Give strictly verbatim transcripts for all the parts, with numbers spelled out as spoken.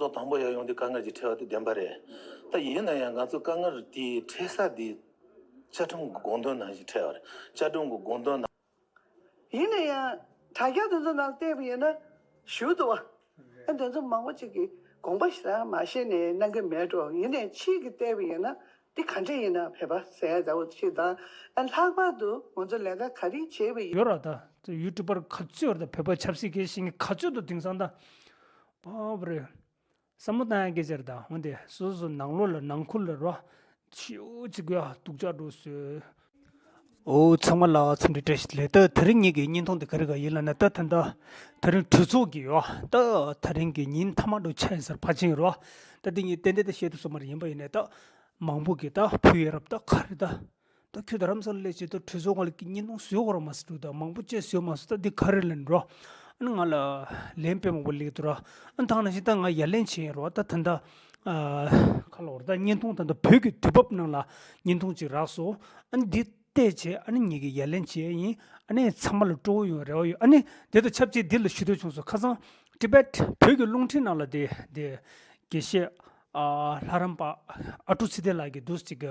ཐོག་དང་པོ་ཡར་ཡོང་དུས་དཀའ་ངལ་ཅིག་འཕྲད་པ་དེ་བདེན་པ་རེད། ད་ཡིན་ན་ཡང་ང་ཚོ་དཀའ་ངལ་དེ་འཕྲད་ས་དེ་བཅའ་ཁྲིམས་ཀྱི་དགོངས་དོན་ནང་བཞིན་འཕྲད་པ་རེད། བཅའ་ཁྲིམས་ཀྱི་དགོངས་དོན་ནང་། ཡིན་ན་ཡང་དྲ་རྒྱ་དེ་ཚོ་ནང་བལྟས་པ་ཡིན་ན་ཞུ་འདུག་བ། ཨ་དེ་ཚོ་མང་པོ་ཅིག་གིས་དགོངས་པ་ཞེ་དྲག་མ་བཞེས་ནས་གནང་གི་མེད་འགྲོ། ཡིན་ནའི་ཕྱིས་ཀྱི་བལྟས་པ་ཡིན་ན་འདི་ག་འདྲ་ཡིན་ན་བོད་པ་ཟེར་ཡ་འདྲ་བོ་ཅིག་དང་། ཨ་ལྷག་པར་དུ་ང་ཚོ་ལས་ཀ་ག་རེ་བྱས་པ་ཡིན། ཡོད་ར། ད་ཡུ་ཊུབ་པར་ག་ཚོད་ཡོད་ར། ད་བོད་པ་ཆབ་སྲིད་སྐད་ཤེས་མཁན་ག་ཚོད་འདུག་དེང་སང་ད་བབ་རེད། བསམ་བློ་བཏང་ཡག་སྐད་ཆ་རེད། ད་འོན་ཏེ་སོ་སོ་ནང་ལོགས་ལ་ནང་ཁུལ་ལ་རོ། ཤིའུ་ཅིག་ཡ་སྡུག་ཅག་འགྲོ་སོང་། ཨོ་ཚང་མ་ལ་འཚམས་འདྲི་བཀྲ་ཤིས་བདེ་ལེགས། ད་དེ་རིང་ངེད་ཀྱི་བརྙན་ཐུང་འདི་ག་རེ་ག་ཡིན་ལབ་ན། ད་ད་ད་དེ་རིང་གྲོས་ཚོགས་ཀྱི་ཡོ། ད་དེ་རིང་གི་ཉིན་མཐའ་མ་འགྲོ་ཆ་ཡིན་ཟེར་ཕར་ཕྱིན་རོ། ད་འདི་ངས་ཏན་ཏན་ད་བཤད་ཐུབ་སོང་མ་རེད། ཡིན་པ་ཡིན་ནས་ད་མང་པོ་གི་ད་བུ་ཡ་རབས་ད་ག་རེ་ད། ད་ཁྱོད་རྡ་རམ་ས་ལ་སླེབས་བྱས་ད་གྲོས་ཚོགས་སྒང་ལ་ཀྱི་བརྙན་ཐུང་བཟོས་ཡོད་ར་མ་ཟེར་འདུག་ད་མང་པོ་བཅས་བཟོས་མ་སོང་། ད་འདི་ག་རེ་ལབ་ན་རོ། ཨ་ནི་ང་ལ་ལན་དཔེ་མང་པོ་སླེབས་འདུག་ར། ཨ་ནི་ད་ག་ནང་བཞིན་ད་ང་ཡ་ལན་བྱས་ཡིན་རོ། ད་ད་ད་ཨ་ཁ་ལོ་ར་ད་བརྙན་ཐུང་ད་ད་བོད་ཀྱི་དུས་བབ་ནང་ལ་བརྙན་ཐུང་ཅིག་རག་སོང་། ཨ་ནི་འདི་བལྟས་བྱས་ཨ་ནི་ངེད་ཀྱིས་ཡ་ལན་བྱས་ཡིན། ཨ་ནི་ཚང་མ་ལ་སྤྲོ་བོ་ཡོང་རེ་བ་ཡོད། ཨ་ནི་དེ་དང་ཆབས་ཅིག་འདི་ལ་ཞུ་འདོད་བྱུང་སོང་། ཁ་སང་ཊི་བེཊ་བོད་ཀྱི་རླུང་འཕྲིན་ནང་ལ་དེ་དེ་དགེ་བཤེས་ཨ་ལྷ་རམས་པ་ཨ་ཀྲུ་ཚེ་བརྟན་ལགས་ཀྱིས་འདུག་ཅིག་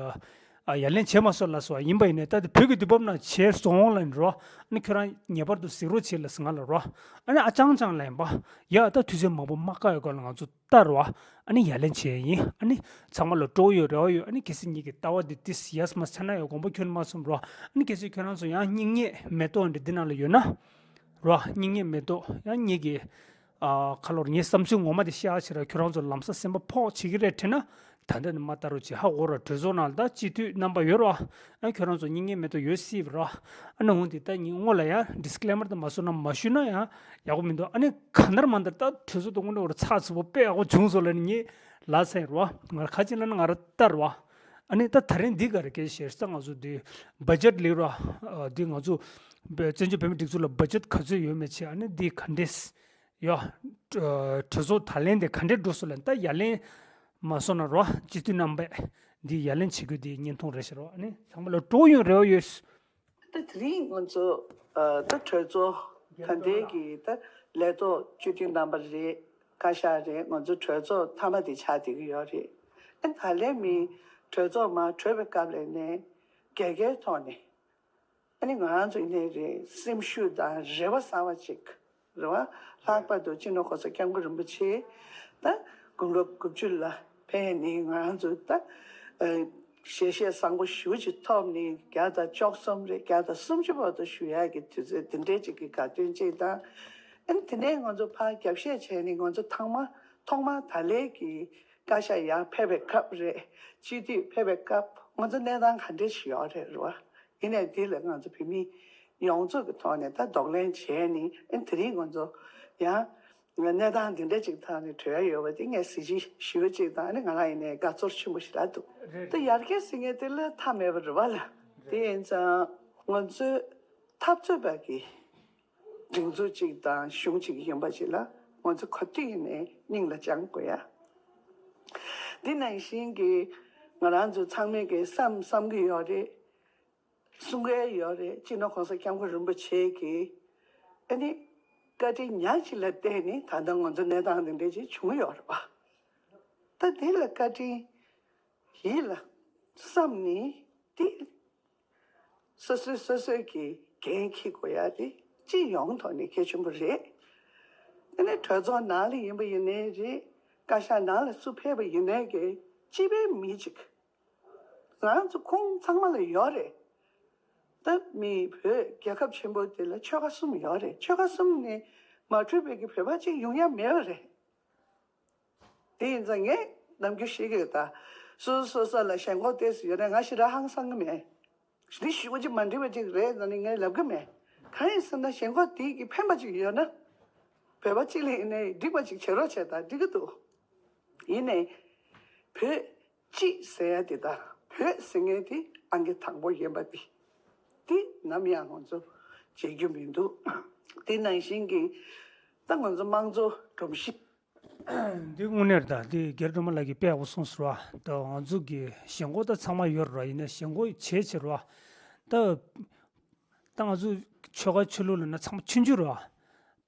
ཨ་ཡ་ལན་བྱས་མ་སོང་ལབ་སོང་བ། ཡིན་པ་ཡིན་ནའི་ད་དེ་བོད་ཀྱི་དུས་བབ་ནང་བྱས་སོང་ལབ་ཡིན་རོ། ཨ་ནི་ཁྱོད་རང་ངེས་པར་དུ་གཟིགས་རོགས་བྱེད་ལབ་སོང་ང་ལ་རོ། ཨ་ནི་ཨ་ཅང་ཅང་ལབ་ཡིན་པ། ཡ་ད་དུས་ཚོད་མང་པོ་མ་བཀག་ཡོད་སྐོར་ལ་ང་ཚོ་ལྟ་རོ། ཨ་ནི་ཡ་ལན་བྱས་ཡིན། ཨ་ནི་ཚང་མ་ལ་སྤྲོ་བོ་ཡོད་རེ་བ་ཡོད། ཨ་ནི་གལ་སྲིད་ངེད་ཀྱི་ལྟ་བ་འདི་ཏིས་ཡས་མ་ཆ་ན་ཡོད་དགོངས་པ་ཁྱོན་མ་ཚོམ་རོ། ཨ་ནི་གལ་སྲིད་ཁྱོད་རང་ཚོ་ཡང་སྙིང་ཉེ་མེ་ཏོག་འདི་འདི་ནང་ལ་ཡོད་ན་རོ། སྙིང་ཉེ་མེ་ཏོག་ཡང་ངེད་ཀྱི་ཨ་ཁ་ལོར་ངའི་བསམ་ཚུལ་ངོ་མ་དེ་བཤད་ཕྱིར་ར། ཁྱོད་རང་ཚོ་ལམ་སང་སེམས་པ་ཕོག་བྱེད་ཀྱི་རེད་དྲན་ན། ད་ལྟ་ནས་མ་ལྟ་རོགས་བྱེད། ཧ་གོ་ར། གྲོས་ཚོགས་ནང་ལ་ད་སྤྱི་འཐུས་རྣམ་པ་ཡོད་ར། ཨ་ཁྱོད་རང་ཚོ་སྙིང་ཉེ་མེ་ཏོག་ཡོད་སྲིད་པ་ར། ཨ་ནི་འོང་དེ་ད་ངས་སྔོན་ལ་ཡང་ཌིས་ཀི་ལེ་མར་དེ་མ་བཟོ་ན་མ་ཞུས་ན་ཡང་ཡག་པོ་མི་འདུག་ཨ་ནི་གང་ལྟར་མ་ལྟར་ད་གྲོས་ཚོགས་དེ་དངོས་གནས་འོ་ར་ཚགས་ཚུད་པོ་དཔེ་ཡག་པོ་བྱུང་སོང་ལབ་ནས་ངས་ལབ་ཚར་ར། ང་ཁ་ཅིག་ལབ་ན་ང་ར་ལྟ་ར། ཨ་ནི་ད་ད་རིང་འདི་ག་རེ་སྐད་ཆ་བཤད་ས། ང་ཚོ་འདི་བ་ཇེཊ་ལས་ར། འདི་ང་ཚོ་བཙན་བྱོལ་བོད་མིའི་སྒྲིག་འཛུགས་ལ་བ་ཇེཊ་ག་ཚོད་ཡོད་མེད་བྱས། ཨ་ནི་འདི་ག་འདྲས། ཡ། གྲོས་ཚོགས་ད་ལན་དེ་ག་འདྲས་འགྲོ་སོང་ལབ་ན། ད་ཡ་ལན་མ་སོང་ན་རོ། སྤྱི་འཐུས་རྣམ་པས་འདི་ཡ་ལན་བྱེད་དགོས། དེ་བརྙན་ཐུང་རེད་ཤག་རོ། ཨ་ནི་ཚང་མ་ལ་སྤྲོ་ཡོང་རེ་བ་ཡོད། ད་དེ་རིང་ང་ཚོ་ཨ་ད་གྲོས་ཚོགས་ད་ལྟའི་གི་ད་ལས་ཐོག་སྤྱི་འཐུས་རྣམ་པ་རེད། བཀའ་ཤག་རེད། ང་ཚོ་གྲོས་ཚོགས་མཐའ་མ་དེ་ཆགས་བསྡད་ཀྱི་ཡོད་རེད། ཨ་ད་ལན་མི་གྲོས་ཚོགས་མར་གྲོལ་བའི་སྐབས་ལ་ནས་རྒྱལ་ཁའི་ཐོག་ནས། ཨ་ནི་ང་རང་ཚོ་ཡིན་ནའི་རེད། སེམས་ཤུགས་དང་རེ་བ་གསར་བ་ཅིག་རེད་བ། ལྷག་པར་དུ་སྤྱི་ནོར་གོང་ས་སྐྱབས་མགོན་རིན་པོ་ཆེ་ད་དགུང་ལོ་དགུ་བཅུ་ལ་ཕེབས་ནས་ང་རང་ཚོ་ད་ཨ་ཞལ་བཞེས་བཟང་པོ་ཞེ་པོ་ཅིག་ཐོབ་ནས། བརྒྱ་དང་བཅུ་གསུམ་རེད། བརྒྱ་དང་སུམ་ཅུ་བར་དུ་བཞུགས་ཡག་གི་དུས་ཚོད་འདི་འདྲའི་ཅིག་གི་དགའ་སྟོན་ཅིག་དང་། ཨ་ནི་དེ་ནས་ང་ཚོ་ཕར་རྒྱབ་བཤད་བྱས་ནས་ང་ཚོ་ཐོག་མ་ཐོག་མ་ད་ལན་གྱི་བཀའ་ཤག་ཡར་ཕེབས་པའི་སྐབས་རེད། སྤྱི་འཐུས་ཕེབས་པའི་སྐབས་ང་ཚོ་གནས་སྟངས་ག་འདྲ་ཞིག་ཡོད་རེད་རེད་བ། ཡིན་ནའི་འདི་ལ་ང་ཚོ་བོད་མི་ཡོངས་རྫོགས་ཀྱི་ཐོག་ནས་ད་གདོང་ལེན་བྱས་ནས། ཨ་ནི་དེ་རིང་ང་ཚོ་ཡང་གནས་སྟངས་འདི་འདྲ་ཅིག་ཐོག་ནས་གྲོལ་ཡོད་པ་དེ་ངས་གཟི་བརྗིད་ཞེ་པོ་ཅིག་དང་། ཨ་ནི་ང་རང་ཡིན་ནའི་དགའ་ཚོར་ཆེན་པོ་ཞེ་དྲག་འདུག་རེད། ད་ཡར་རྒྱས་ཟེར་མཁན་དེ་ལ་མཐའ་མེད་པ་རེད་བ་ལ། དེ་ཡིན་ཙང་ང་ཚོའི་འཐབ་རྩོད་པ་གི་སྒྲིག་འཛུགས་གཅིག་དང་གཞུང་གཅིག་ཡིན་པ་ཅིག་ལ་ང་ཚོ་ག་དུས་ཡིན་ནའི་སྙིང་ལ་བཅངས་དགོས་ཡ། འདི་ནང་བཞིན་གྱི་ང་རང་ཚོ་ཚང་མས་ཀྱི་བསམ་བསམ་གྱི་ཡོད་རེད། གསུང་གི་ཡོད་རེད། སྤྱི་ནོར་གོང་ས་སྐྱབས་མགོན་རིན་པོ་ཆེ་གིས་ཨ་ནི་བཀའ་དྲིན་ཉག་གཅིག་ལ་བརྟེན་ནས་ད་ལྟ་ང་ཚོ་གནས་སྟངས་འདི་འདྲ་ཅིག་བྱུང་ཡོད་རེད་པ། ད་འདི་ལ་བཀའ་དྲིན་ཡིད་ལ་བསམ་ནས་དེ་སོ་སོས་སོ་སོས་ཀྱི་འགན་འཁྱེར་དགོས་ཡ་དེ་སྤྱི་ཡོངས་ཐོག་ནས་གལ་ཆེན་པོ་རེད། དེ་ནས་གྲོས་ཚོགས་ནང་ལ་ཡིན་པ་ཡིན་ནའི་རེད། བཀའ་ཤག་ནང་ལ་སུ་ཕེབས་པ་ཡིན་ནའི་གི་སྤྱི་པའི་མི་གཅིག་ང་ཚོ་ཁོང་ཚང་མ་ལ་ཡོད་རེད། ད་མི་བོད་རྒྱལ་ཁབ་ཆེན་པོ་དེ་ལ་ཆོལ་ཁ་གསུམ་ཡོད་རེད། ཆོལ་ཁ་གསུམ་ནས་མ་གྲུབ་པའི་གི་བོད་པ་གཅིག་ཡོང་ཡ་མེད་པ་རེད། དེ་ཡིན་ཙང་ངས་ནམ་རྒྱུན་བཤད་ཀྱི་ཡོད། ད་སོ་སོ་སོ་སོ་ལ་ཞེན་ཁོག་ཏོག་ཙམ་ཡོད་ན་ང་ཞེ་དྲག་ཧང་སང་གི་མེད། འདི་ཞེ་པོ་ཅིག་མ་འགྲིག་པ་ཅིག་རེད་ཟེར་ནས་ངས་ལབ་གི་མེད། གང་ཡིན་ཟེར་ན་ཞེན་ཁོག་དེ་གི་ཕན་པ་ཅིག་ཡོད་ན། བོད་པ་གཅིག་ལ་ཡིན་ནའི་འགྲིག་པ་ཅིག་བྱེད་རོགས་བྱས། ད་འགྲིག་གི་འདུག་ཡིན་ནའི་བོད་སྤྱི་ཟེར་ཡ་དེ་དང་བོད་ཟེར་མཁན་དེ་ཨང་ཀི་དང་པོ་ཡིན་པ་དེ། དེ་ནམ་ཡང་ང་ཚོ་བརྗེད་རྒྱུ་མི་འདུག་དེ་ནང་བཞིན་གྱི་ད་ང་ཚོ་དམངས་གཙོ་སྒྲོམ་གཞི། འདི་དངོས་གནས་རེད། ད་འདི་རྒན་སྒྲོལ་མ་ལགས་ཀྱིས་དཔེ་ཡག་པོ་གསུངས་སོང་ར། ད་ང་ཚོ་གི་ཞེན་ཁོག་ད་ཚང་མ་ཡོད་ར། ཡིན་ན་ཞེན་ཁོག་བྱས་བྱས་ར། ད་ད་ང་ཚོ་ཆོལ་ཁ་ཆོས་ལུགས་ལབ་ན་ཚང་མ་ཆུང་ཆུང་ར།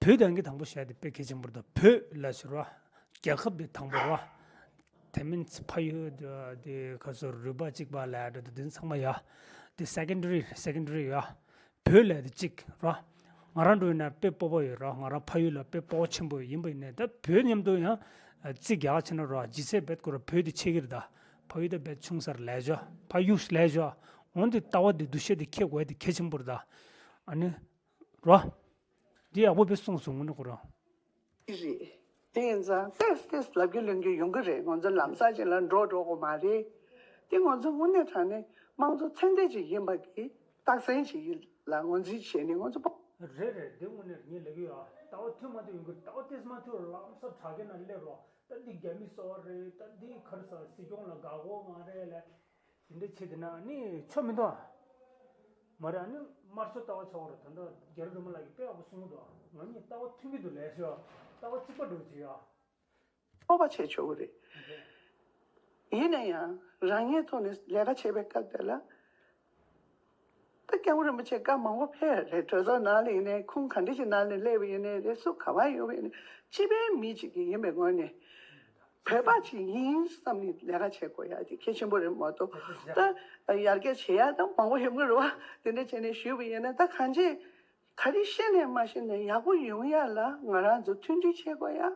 བོད་དང་གི་དང་པོ་བཤད་དེ་དཔེ་གལ་ཆེན་པོ་རེད། ད་བོད་ལ་ཟེར་བ། རྒྱལ་ཁབ་དེ་དང་པོ་ར། དེ་མིན་ཕ་ཡུལ་དེ་ག་ཚོད་རུས་པ་གཅིག་པ་ལ་འགྲོ་དེ་ཚང་མ་ཡ། དེ་secondary secondary ཡ། བོད་ལས་དེ་གཅིག་ར། ང་རང་འགྲོ་ཡིན་ན་དཔེ་སྤོབས་པ་ཡོད་ར། ང་རང་ཕ་ཡུལ་ལ་དཔེ་སྤོབས་པ་ཆེན་པོ་ཡིན་པ་ཡིན་ནའི་ད་བོད་མཉམ་དུ་ཡང་རྩིས་རྒྱག་ཆེ་ན་ར་ལྗིད་ཚད་རྦད་ཁོ་ར་བོད་དེ་ཆེ་གི་རེད་ད། ཕ་ཡུལ་དེ་རྦད་ཆུང་སར་ལས་བྱ་ཕ་ཡུལ་ལས་བྱ། འོན་ཏེ་ལྟ་བ་དེ་འདུ་ཤེས་དེ་འཁྱེར་དགོས་དེ་གལ་ཆེན་པོ་རེད་ད། ཨ་ནི། ར། འདི་ཡག་པོ་དཔེ་གསུངས་སོང་ངོ་ནི་ཁོ་རང་། རེད། དེ་ཡིན་ཙང་ཏེས་ཏེས་ལབ་རྒྱུ་ལོན་རྒྱུ་ཡོང་གི་རེད། ང་ཚོ་ལམ་སང་ཅིག་ལ་འགྲོ་འགྲོ་དགོས་མ་རེད། དེ་ང་ཚོ་དངོས་གནས་དྲང་གནས་དམངས་གཙོ་ཚད་ལྡན་ཅིག་ཡིན་པ་གི་རྟགས་མཚན་ཅིག་ཡིན་ལ་ངོས་འཛིན་བྱས་ནས་ང་ཚོ་པ། རེད་རེད། དེ་དངོས་གནས་ངས་ལབ་ཀྱི་ཡོད། ལྟ་བ་མཐུན་མ་མཐུན་ཡོང་གི་རེད། ལྟ་བ་ཏེས་མ་མཐུན་ལམ་སང་དྲ་རྒྱ་ནང་སླེབས་རོགས། ད་འདི་རྒྱ་མི་སོ་རེད། ད་འདི་ག་རེ་ཟ་སྲིད་སྐྱོང་ལ་དགའ་གོ་མ་རེད་ལ། དེ་འདྲ་བྱེད་དེ་ན་ནི་ཆོ་མི་འདུག་ཨ། མ་རེད། ཨ་ནི་དམར་ཤོག་ལྟ་བ་ཆགས་པ་རེད། ད་ལྟ་རྒྱ་རི་སྒྲོལ་མ་ལགས་ཀྱིས་དཔེ་ཡག་པོ་གསུངས་འདུག་ཨ། ང་གཉིས་ལྟ་བ་མཐུན་གྱི་འདུག་ལས་ཤོག་ལྟ་བ་གཅིག་པ་འགྲོ་བྱེད་ཡ། སྤོབས་པ་བྱས་ཆོག་གི་རེད། ཡིན་ན་ཡང་རང་ཉིད་ཐོག་ནས་ལས་ཀ་བྱེད་པའི་སྐབས་དེ་ལ། ད་སྐྱབས་མགོན་རིན་པོ་ཆེ་བཀའ་མང་པོ་ཕེབས་རེད། གྲོས་ཚོགས་ནང་ལ་ཡིན་ནའི་ཁུངས་ག་འདྲ་ཞིག་ནང་ལ་སླེབས་པ་ཡིན་ནའི་རེད། སུ་ག་བ་ཡོད་པ་ཡིན་ནའི་སྤྱི་པའི་མི་ཅིག་གི་ཡིན་པའི་ངོས་ནས་བོད་པ་ཅིག་ཡིན་བསམ་ནས་ལས་ཀ་བྱེད་དགོས་ཡ་དེ་གལ་ཆེན་པོ་རེད་མ་གཏོགས། ད་ཡར་རྒྱས་བྱེད་ཡ་ད་མང་པོ་ཡོང་གི་རེད་བ། དེ་འདྲ་བྱས་ནས་ཞུས་པ་ཡིན་ན་ད་གང་ཅི་ག་རེ་ཤེས་ནས་མ་ཤེས་ནས་ཡག་པོ་ཡོང་ཡ་ལ་ང་རང་ཚོ་མཐུན་སྒྲིལ་བྱེད་དགོས་ཡ།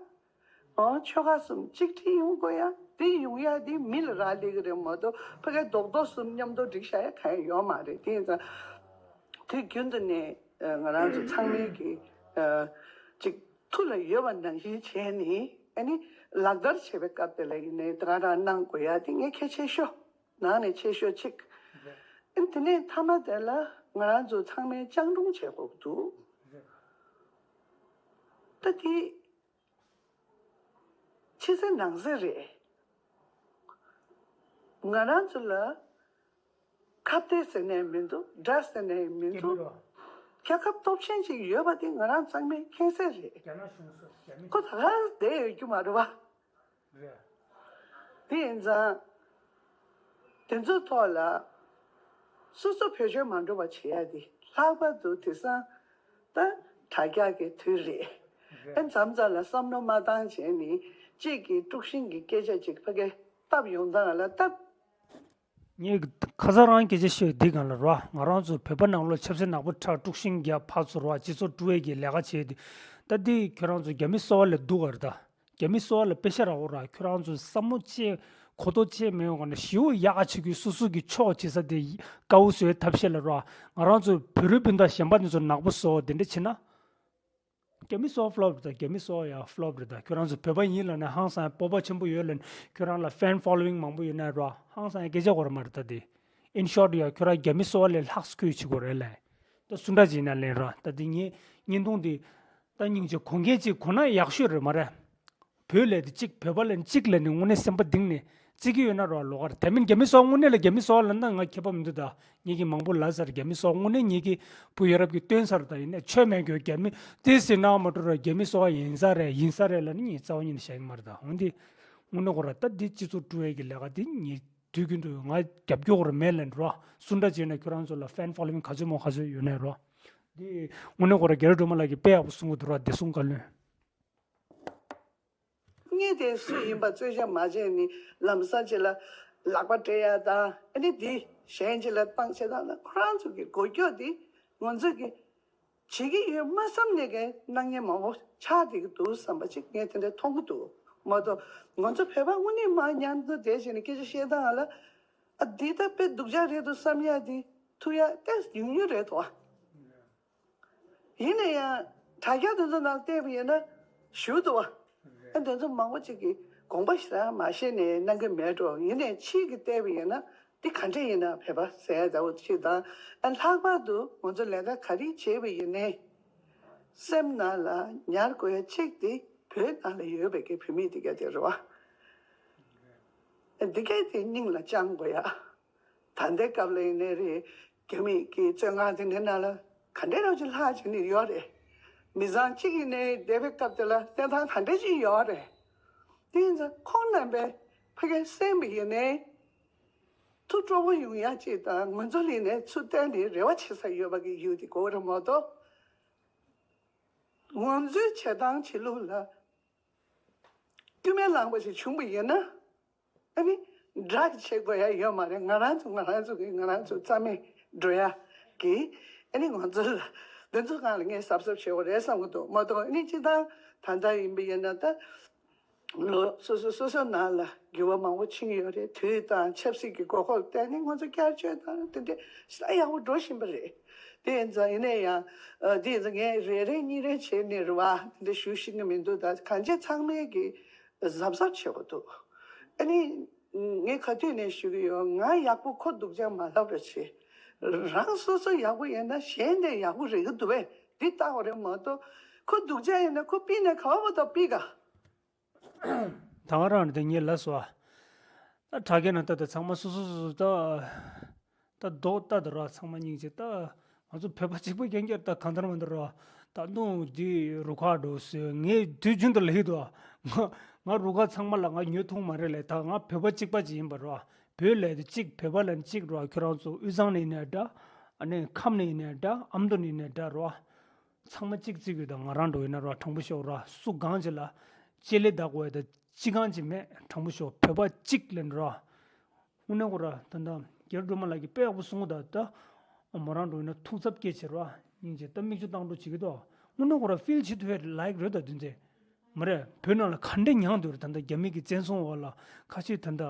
ཨོ་ཆོལ་ཁ་གསུམ་གཅིག་སྒྲིལ་ཡོང་དགོས་ཡ། དེ་ཡོང་ཡ་དེ་མི་ལ་རག་ལས་ཀྱི་རེད་མ་གཏོགས་ཕ་གའི་རྡོག་རྡོག་གསུམ་མཉམ་དུ་སྒྲིག་བཞག་ཡ་གང་ཡང་ཡོད་མ་རེད། དེ་ཡིན་ཙང་དུས་རྒྱུན་དུ་ནས་ང་རང་ཚོ་ཚང་མས་ཀྱི་ཅིག་ཐུགས་ལ་ཡོད་པ་ནང་བཞིན་བྱས་ནས་ཨ་ནི་ལག་བསྟར་བྱེད་པའི་སྐབས་དེ་ལ་ཡིན་ནའི་ད་ག་རང་གནང་དགོས་ཡ་དེ་ངས་གལ་ཆེ་ཤོས་ནང་ནས་ཆེ་ཤོས་གཅིག་ཨ་ནི་དེ་ནས་མཐའ་མ་དེ་ལ་ང་རང་ཚོ་ཚང་མས་སྤྱང་གྲུང་བྱེད་དགོས་ཀྱི་འདུག་ད་དེ། ཕྱི་གསལ་ནང་གསལ་རེད། ང་རང་ཚོ་ལ་ཁ་གཏད་ཟེར་ནས་མི་འདུག་དགྲ་ཟེར་ནས་མི་འདུག་རྒྱལ་ཁབ་སྟོབས་ཆེན་ཅིག་ཡོད་པ་དེ་ང་རང་ཚང་མས་མཁྱེན་གསལ་རེད། རྒྱ་ནག་གཞུང་སོ་རྒྱ་མི་ཁོ་ད་ག་བསྡད་ཡོད་རྒྱུ་མ་རེད་བ། རེད། དེ་ཡིན་ཙང་། དེ་ཚོའི་ཐོག་ལ་སོ་སོ་བེད་སྤྱོད་མ་འགྲོ་བ་བྱེད་ཡ་དེ་ལྷག་པར་དུ་དེང་སང་ད་དྲ་རྒྱ་གི་དུས་རེད། ཨེ་མཚམས་མཚམས་ལ་བསམ་བློ་མ་བཏང་བྱས་ནས་གཅིག་གིས་དཀྲུག་ཤིང་གི་སྐད་ཆ་ཅིག་ཕ་གི་བཏབ་ཡོང་སྟངས་ལ་བཏབ། ངས་ཁ་སང་རང་སྐད་ཆ་བཤད་འདི་གང་ལ་རོ། ང་རང་ཚོ་བོད་པ་ནང་ལོགས་ཆབ་སྲིད་ནག་པོ་ཁྲག་དཀྲུག་ཤིང་རྒྱབ་ཕར་ཚུར་རོ་སྤྱི་ཚོགས་དཀྲུག་ཡས་ཀྱི་ལས་ཀ་བྱས་ཏེ། ད་འདི་ཁྱོད་རང་ཚོ་རྒྱ་མི་གསོ་བ་ལས་སྡུག་ག་རེད་ད། རྒྱ་མི་གསོ་བ་ལ་དཔེ་ཤ་རག་འོ་ར། ཁྱོད་རང་ཚོ་བསམ་བློ་བཅས་གོ་རྟོགས་བཅས་མེད་འོང་ག་ན་ཞེ་པོ་ཡག་ག་བྱེད་དགོས། སོ་སོ་གི་ཕྱོགས་བྱེད་ས་དེ་དཀའ་བོ་བཟོ་བའི་ཐབས་ཤེས་ལ་རོ། ང་རང་ཚོ་བོད་རིགས་སྤུན་ཟླ་གཞན་པ་དེ་ཚོ་ནག་པོ་བཟོ་དེ་འདྲ་བྱེད་ན། རྒྱ་མི་གསོ་བ་ཕློབ་རེད་ད། རྒྱ་མི་གསོ་བ་ཡང་ཕློབ་རེད་ད། ཁྱོད་རང་ཚོ་བོད་པ་ཡིན་ལབ་ནས་ཧང་སང་སྤོབས་པ་ཆེན་པོ་ཡོད་ལབ་ནས་ཁྱོད་རང་ལ་ཕེན་ཕོ་ལོ་ཝིང་མང་པོ་ཡོད་ན་རོ། ཧང་སང་སྐད་ཆ་གོ་ར་མ་རེད་ད་དེ། In short ཡ་ཁྱོད་རང་རྒྱ་མི་གསོ་བ་ལས་ལྷག་སྐུལ་བྱེད་དགོས་རེད་ལ། ད་སུ་འདྲ་ཅིག་ཡིན་ན་ལེན་རོ། ད་དེ་ངའི་བརྙན་ཐུང་འདི་ད་སྙིང་རྗེ་གོ་མཁན་ཅིག་གོ་ན་ཡག་ཤོས་རེད་མ་རེད། བོད་ལས་དེ་གཅིག་བོད་པ་ལས་གཅིག་ལས་ནི་དངོས་གནས་སེམས་པ་གཏིང་ནས་བརྩི་གི་ཡོད་ན་རོ་ལོགས་ཀར། དེ་མིན་རྒྱ་མི་གསོ་བ་དངོས་གནས་ལ་རྒྱ་མི་གསོ་བ་ལ་ན་ང་ཁྱད་པར་མི་འདུག་ད་ངེད་ཀྱི་མང་པོ་ལ་ཟེར་རྒྱ་མི་གསོ་བ་དངོས་གནས་ངེད་ཀྱི་བུ་ཡ་རབས་ཀྱི་སྟོན་ས་རེད་ད། ཡིན་ནས་ཆོས་མེད་གྱོད་རྒྱ་མི་དེ་ཟེར་ན་མ་འགྲོ་ར་རྒྱ་མི་གསོ་བ་ཡིན་ས་རེད་ཡིན་ས་རེད་ལ་ནི་ངས་རྩ་བ་ཉིད་ནས་བཤད་ཀྱི་མ་རེད་ད། འོན་ཏེ་དངོས་གནས་ཁོ་ར་ད་འདི་སྤྱི་ཚོགས་དཀྲུག་ཡས་ཀྱི་ལས་ཀ་འདི་ངས། དུས་རྒྱུན་དུ་ང་རྒྱབ་སྐྱོར་མེད་ལན་རོ། སུ་འདྲ་བྱས་ན་ཁྱོད་རང་ཚོ་ལ་ཕེན་ཕོ་ལོ་ཝིང་ག་ཚོད་མོ་ག་ཚོད་ཡོད་ནའི་རོ། འདི་དངོས་གནས་ཁོ་ར་རྒྱལ་བ་སྒྲོལ་མ་ལགས་ཀྱིས་དཔེ་ཡག་པོ་གསུང་གི་འདུག་རོ། བདེ་སྲུང་བཀའ་བློན། ངས་དེ་སུ་ཡིན་པ་རྩོད་གཞི་མ་བྱས་ནས་ལམ་སང་ཅིག་ལ་ལག་པ་སྤྲད་ཡ་དང་ཨ་ནི་འདི་གཞན་ཅིག་ལ་བཏང་བྱེད་སྟངས་ལ་ཁོ་རང་ཚོ་གི་མགོ་སྐྱོག་འདི་ང་ཚོ་གི་བྱེད་ཀྱི་ཡོད་མ་བསམ་ནས་ཀྱི་སྣང་བརྙན་མང་པོ་ཆགས་བསྡད་ཀྱི་འདུག་བསམ་པ་ཅིག་ངས་དེ་འདྲ་མཐོང་གི་འདུག་མ་གཏོགས་ང་ཚོ་བོད་པ་དངོས་གནས་མ་མཉམ་དུ་བསྡད་བྱས་ནས་སྐད་ཆ་བཤད་སྟངས་ལ་ཨ་འདི་ལྟ་དཔེ་སྡུག་ཅག་རེད་འདུག་བསམ་ཡ་འདི་ཐུག་ཡ་ཏོག་ཙམ་ཡོང་རྒྱུ་རེད་དོ། ཡིན་ན་ཡང་དྲ་རྒྱ་དེ་ཚོ་ནང་བལྟས་པ་ཡིན་ན་ཞུ་འདུག་བ། ཨ་དེ་ཚོ་མང་པོ་ཅིག་གིས་དགོངས་པ་ཞེ་དྲག་མ་བཞེས་ནས་གནང་གི་མེད་འགྲོ། ཡིན་ནའི་ཕྱིས་ཀྱི་བལྟས་པ་ཡིན་ན། འདི་ག་འདྲ་ཡིན་ན་བོད་པ་ཟེར་ཡ་འདྲ་བོ་ཅིག་དང་། ཨ་ལྷག་པར་དུ་ང་ཚོ་ལས་ཀ་ག་རེ་བྱས་པ་ཡིན་ནའི་སེམས་ནང་ལ་ཉར་དགོས་ཡ་གཅིག་དེ་བོད་ནང་ལ་ཡོད་པའི་གི་བོད་མི་དེ་ག་དེ་རེད་བ། ཨ་འདི་གས་དེ་སྙིང་ལ་བཅངས་དགོས་ཡ། ད་ལྟའི་སྐབས་ལ་ཡིན་ནའི་རེད། རྒྱ་མི་གི་བཙོན་ཁང་དེ་འདྲའི་ནང་ལ་ག་འདྲ་རོགས་ཅིག་ལྷག་ཅིག་ནི་ཡོད་རེད། མི་ཚང་གཅིག་ཡིན་ནའི་བསྡད་པའི་སྐབས་དེ་ལ་གནས་སྟངས་ག་འདྲ་ཅིག་ཡོད་རེད། དེ་ཡིན་ཙང་ཁོང་རྣམ་པས་ཕ་གིར་གསན་པ་ཡིན་ནའི། ཐུགས་སྤྲོ་པོ་ཡོང་ཡ་ཅིག་དང་ང་ཚོ་ལ་ནས་ཚུར་བལྟས་ནས་རེ་བ་བྱེད་ས་ཡོད་པ་གི་ཡུལ་དེ་དགོས་རེད་མ་གཏོགས། ང་ཚོའི་བྱེད་སྟངས་བྱེད་ལུགས་ལ་ སྐྱོན་མེད་ལངས་པ་ཞིག་བྱུང་བ་ཡིན་ན། ཨ་ནི་དགྲ་གི་བྱེད་དགོས་ཡ་ཡོད་མ་རེད། ང་རང་ཚོ་ང་རང་ཚོ་གི་ང་རང་ཚོ་རྩ་མེད་འགྲོ་ཡ་གི། ཨ་ནི་ང་ཚོ་ལ་འདི་ཚོ་སྒང་ལ་ངས་གཟབ་གཟབ་བྱེད་དགོས་རེད་བསམ་གི་འདུག་མ་གཏོགས་ཨ་ནི་སྤྱིར་བཏང་ད་ལྟ་ཡིན་པ་ཡིན་ན་ད། ལོ་སོ་སོ་སོ་སོ་ནང་ལ་འགྱུར་བ་མང་པོ་ཕྱིན་ཡོད་རེད། དུས་དང་ཆབ་སྲིད་ཀྱི་དགོས་མཁོ་ལ་བརྟེན་ནས་ང་ཚོ་བསྐྱར་བཅོས་དང་དེ་འདྲ་ས་ཡག་པོ་འགྲོ་བཞིན་པ་རེད། དེ་ཡིན་ཙང་ཡིན་ན་ཡང་ཨ་དེ་ཡིན་ཙང་ངས་རེ་རེ་གཉིས་རེ་བྱས་ནས་རེད་བ་དེ་འདྲ་ཞུ་ཤེས་ཀྱི་མི་འདུག་ད་གང་ཅི་ཚང་མས་ཀྱི་གཟབ་གཟབ་བྱེད་དགོས་འདུག་ཨ་ནི་ངས་ག་དུས་ནས་ཞུ་གི་ཡོད། ང་ཡག་པོ་ཁོ་སྡུག་ཅག་མ་ལབ་ར་བྱེད། རང་སོ་སོ་ཡག་པོ་ཡིན་ན་གཞན་དེ་ཡག་པོ་རེད་གི་འདུག་བས། འདི་ལྟ་བ་རེད་མ་གཏོགས་ཁོ་སྡུག་ཅག་ཡིན་ན་ཁོ་པི་ནས་ག་བ་བ་དང་པི་ག་ད་ག་རང་རེད་དེ་ངས་ལབ་སོང་ཨ། ད་དྲ་རྒྱ་ནང་ལྟ་དེ་ཚང་མ་སོ་སོ་སོ་སོ་ད། ད་རྡོག་ལྟ་དེ་ར་ཚང་མ་སྙིང་རྗེ་ད། ང་ཚོ་བོད་པ་གཅིག་པ་རྐྱང་རྐྱང་ད་གང་ལྟར་མ་ལྟར་ར། ད་དུང་འདི་རུ་ཁག་འགྲོ་ཟེར་ངས་དུས་རྒྱུན་དུ་ལབ་ཀྱི་འདུག་ང་ང་རུ་ཁག་ཚང་མ་ལ་ང་ཉོ་ཐུབ་མ་རེད་ལས། ད་ང་བོད་པ་གཅིག་པ་ཅིག་ཡིན་པ་ར། བོད་ལས་དེ་གཅིག་བོད་པ་ལ་གཅིག་ར། ཁྱོད་རང་ཚོ་དབུས་གཙང་ནས་ཡིན་ནའི་འདྲ། ཨ་ནི་ཁམས་ནས་ཡིན་ནའི་འདྲ། ཨ་མདོ་ནས་ཡིན་ནའི་འདྲ་ར། ཚང་མ་གཅིག་བརྩི་དགོས་དང་ང་རང་འགྲོ་ཡིན་ན་ར་དྲང་པོ་ཤོག་ར། སུ་གང་ཅི་ལ་ལྕེ་ལེ་བདག་དགོས་དང་ཅི་གང་ཅི་མེད། དྲང་པོ་ཤོག་བོད་པ་གཅིག་ལེན་ར། དངོས་གནས་ཁོ་ར་ད་ལྟ་རྒྱལ་སྒྲོལ་མ་ལགས་ཀྱིས་དཔེ་ཡག་པོ་གསུང་གི་ད་ད། མོ་རང་འགྲོ་ཡིན་ན་ཐུགས་འཚབ་སྐྱེ་བྱེད་ར། སྙིང་རྗེ་ད་མིག་ཆུ་བཏང་འགྲོ་བྱེད་ཀྱི་འདུག་དངོས་གནས་ཁོ་ར་ཕིལ་བྱེད་ཐུབ་ཡ་ལའིག་རེད་ད་དུས་ཚེ། མ་རེད་བོད་ནང་ལ་ག་འདྲས་མྱངས་འདུག་ད་ལྟ་རྒྱ་མི་གི་བཙན་བཟུང་འོག་ལ་ཁ་ཤས་ད་ལྟ།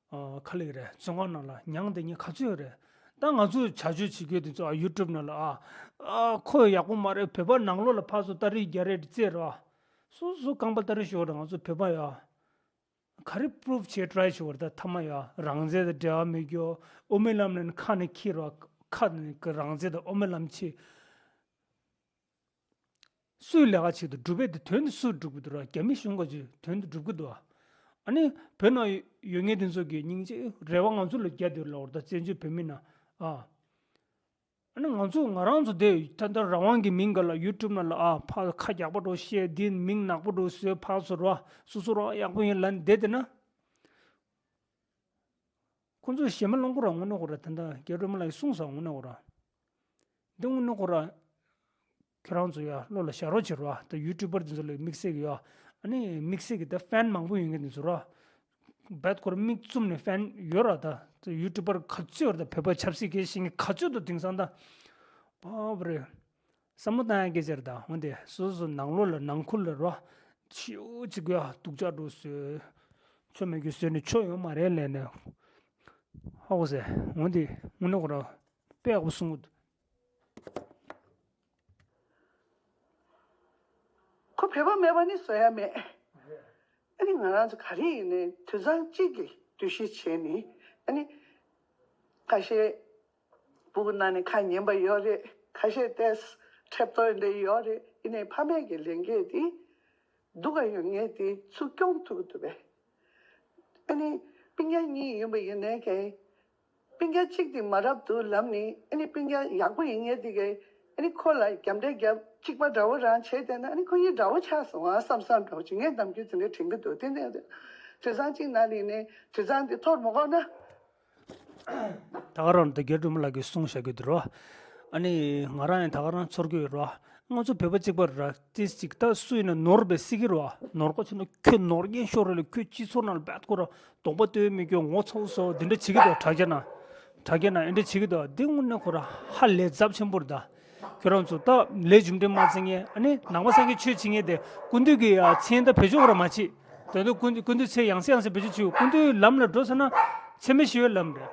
ཨ་ཁ་ལིག་རེད། བཙོན་ཁང་ནང་ལ་མྱངས་བསྡད་མཁན་ག་ཚོད་ཡོད་རེད། ད་ང་ཚོས་བྱ་སྤྱོད་བྱེད་རྒྱུ་དེ་ཚོ་ཨ་ཡུ་ཊུབ་ནང་ལ་ཨ་ཨ་ཁོ་ཡག་པོ་མ་རེད། བོད་པ་ནང་ལོགས་ལ་ཕར་ཚུར་སྟ་རེ་རྒྱག་རེས་རྩེད་རོགས། སོ་སོ་རྐང་པ་སྟ་རེ་ཤོར་རེད། ང་ཚོ་བོད་པ་ཡ། ག་རེ་པུ་རུབ་བྱས་ཊི་རའི་བྱེད་བར་ད་ཐ་མ་ཡ་རང་བཙན་དང་འབྲེལ་བ་མེད་རྒྱུ། དབུ་མའི་ལམ་ནས་ཁ་ནས་འཁྱེར་རོགས། ཁ་ནས་རང་བཙན་དང་དབུ་མའི་ལམ་ཆེད། སུའི་ལས་ཀ་བྱེད་དུ་སྒྲུབ་པའི་དེ་དོན་དུ་སུ་སྒྲུབ་ཀྱི་འདུག་ར། རྒྱ་མི་གཞུང་ག་ཚོད་དོན་དུ་སྒྲུབ་ཀྱི་འདུག་ཨ་ནི་བོད་ནང་ཡོད་མཁན་དེ་ཚོ་གི་སྙིང་རྗེ་རེ་བ་ང་ཚོ་ལ་རྒྱག་འདོད་ལོག་ད་བཙན་བྱོལ་བོད་མི་ན་ཨ། ཨ་ནི་ང་ཚོ་ང་རང་ཚོ་དེ་ད་ལྟ་རང་དབང་གི་མིང་ག་ལ་ཡུ་ཊུབ་ནང་ལ་ཨ་ཕ་ཁ་རྒྱག་པ་འགྲོ་བཤད་འདི་མིང་ནག་པོ་འགྲོ་བཟོས་ཕར་ཚུར་ར་སོ་སོ་རང་ཡག་པོ་ཡིན་ལབ་བསྡད་དེ་ན། ཁོང་ཚོས་ཞེ་མེར་ལོང་ཁོ་ར་དངོས་གནས་ཁོ་ར་ད་ལྟ་རྒྱལ་སྒྲོལ་མ་ལགས་ཀྱིས་གསུངས་སོང་དངོས་གནས་ཁོ་ར། འདི་དངོས་གནས་ཁོ་ར། ཁྱེད་རང་ཚོ་ཡ་བློ་ལ་བཞག་རོགས་བྱེད་རོགས། ད་ཡུ་ཊུབ་པར་འདི་ཚོ་ལ་དམིགས་བསལ་གྱི་ཡ། ཨ་ནི་དམིགས་བསལ་གྱི་ད་ཕེན་མང་པོ་ཡོད་མཁན་འདི་ཚོ་ར། རྦད་ཁོ་ར་མིག་བཙུམ་ནས་ཕེན་ཡོད་ར་ད། ད་ཡུ་ཊུབ་པར་ག་ཚོད་ཡོད་ར་ད་བོད་པ་ཆབ་སྲིད་སྐད་ཤེས་མཁན་ག་ཚོད་འདུག་དེང་སང་ད། ཨ་བ་རེད། བསམ་བློ་བཏང་ཡ་སྐད་ཆ་རེད་ད། འོན་ཏེ་སོ་སོ་ནང་ལོགས་ལ་ནང་ཁུལ་ལ་རོ། ཤིའུ་ཅིག་གི་སྡུག་ཅག་འགྲོ་བཟོས། ཆོ་མེད་རྒྱུ་བཟོས་ནས་ཆོ་ཡོང་མ་རེད་ལས་ནས། ཧ་གོ་ཟེ། འོན་ཏེ་དངོས་གནས་ཁོ་རང་དཔེ་ཡག་པོ་གསུང་གི་འདུག་ཁོ་བོད་པ་མེད་པ་ནི་བཟོ་ཡ་མེད། ཨ་ནི་ང་རང་ཚོ་ག་རེ་ཡིན་ནའི་དུད་ཚང་གཅིག་གི་འདུ་ཤེས་བྱས་ནས་ཨ་ནི་ཁ་ཤས། སྤུ་གུ་ནང་ནས་ཁ་ཉན་པ་ཡོད་རེད། ཁ་ཤས་ཏོག་ཙམ་ཁྲེབ་ཏོ་འདྲ་ཡོད་རེད། ཡིན་ནའི་ཕ་མས་ཀྱི་ལས་འགན་དེ་སྡུག་ག་ཡོད་ངེས་དེ་ཚུར་སྐྱོང་ཐུབ་ཀྱི་འདུག་པས། ཨ་ནི་སྤུན་ཀྱག་གཉིས་ཡིན་པ་ཡིན་ནའི་ཀྱང་སྤུན་ཀྱག་གཅིག་དེ་མ་རབས་འདུག་ལབ་ནས་ཨ་ནི་སྤུན་ཀྱག་ཡག་པོ་ཡིན་ངེས་དེ་ཀྱང་ཨ་ནི་ཁོ་ལ་རྒྱབ་འདྲེ་རྒྱབ་གཅིག་པ་འདྲ་བོ་རང་བྱས་བསྡད་ན་ཨ་ནི་ཁོ་གཉིས་འདྲ་བོ་ཆགས་སོང་ཨ་བསམ་བསམ་འདྲ་བོ་ཅིག་ངས་ནམ་རྒྱུན་དེ་འདྲ་དྲན་གྱི་འདུག་དེ་ནས་དུད་ཚང་གཅིག་ནང་ལ་ཡིན་ནའི་དུད་ཚང་དེ་འཐོར་མ་དགོས་ན། ད་ག་རང་ད་རྒྱལ་སྒྲོལ་མ་ལགས་ཀྱིས་གསུངས་བཞག་གི་འདུག་རོ། ཨ་ནི་ང་རང་ཡང་ད་ག་རང་ཚོར་གི་ཡོད་རོ། ང་ཚོ་བོད་པ་གཅིག་པ་ར་ཏིས་གཅིག་ད་སུ་ཡིན་ན་ནོར་བས་སྲིད་ཀྱི་རོ། ནོར་གོ་ཆེ་ན་ཁྱོད་ནོར་རྐྱེན་ཤོར་རེད་ལ་ཁྱོད་སྤྱི་ཚོགས་ནང་ལ་བད་ཁོ་ར་གདོང་པ་སྟོན་མི་སྐྱོ་ངོ་ཚ་བོ་བཟོ་འདི་འདྲ་བྱེད་ཀྱི་འདུག་དྲ་རྒྱ་ན། དྲ་རྒྱ་ན་འདི་འདྲ་བྱེད་ཀྱི་འདུག་འདི་དངོས་གནས་ཁོ་ར་ཧ་ལས་ཚབས་ཆེན་པོ་རེད་ད། ཁྱོད་རང་ཚོ་ད་ལས་རྒྱུ་འབྲས་མ་བརྩི་ངེས་ཨ་ནི་ནང་པ་སངས་རྒྱས་ཆོས་བྱེད་ངེས་དེ་སྐུ་མདུན་གྱི་ཡ་མཚན་ད་བེད་སྤྱོད་ཁོ་ར་མ་བྱེད། དོན་དུ་ཀུན་ཀུན་འདུས་ཚེ་ཡང་སེ་ཡང་སེ་བེད་སྤྱོད་བྱེད། ཀུན་འདུས་ལམ་ལ་འགྲོ་ཟེར་ན་འཚེ་མེད་ཞི་བའི་ལམ་རེད།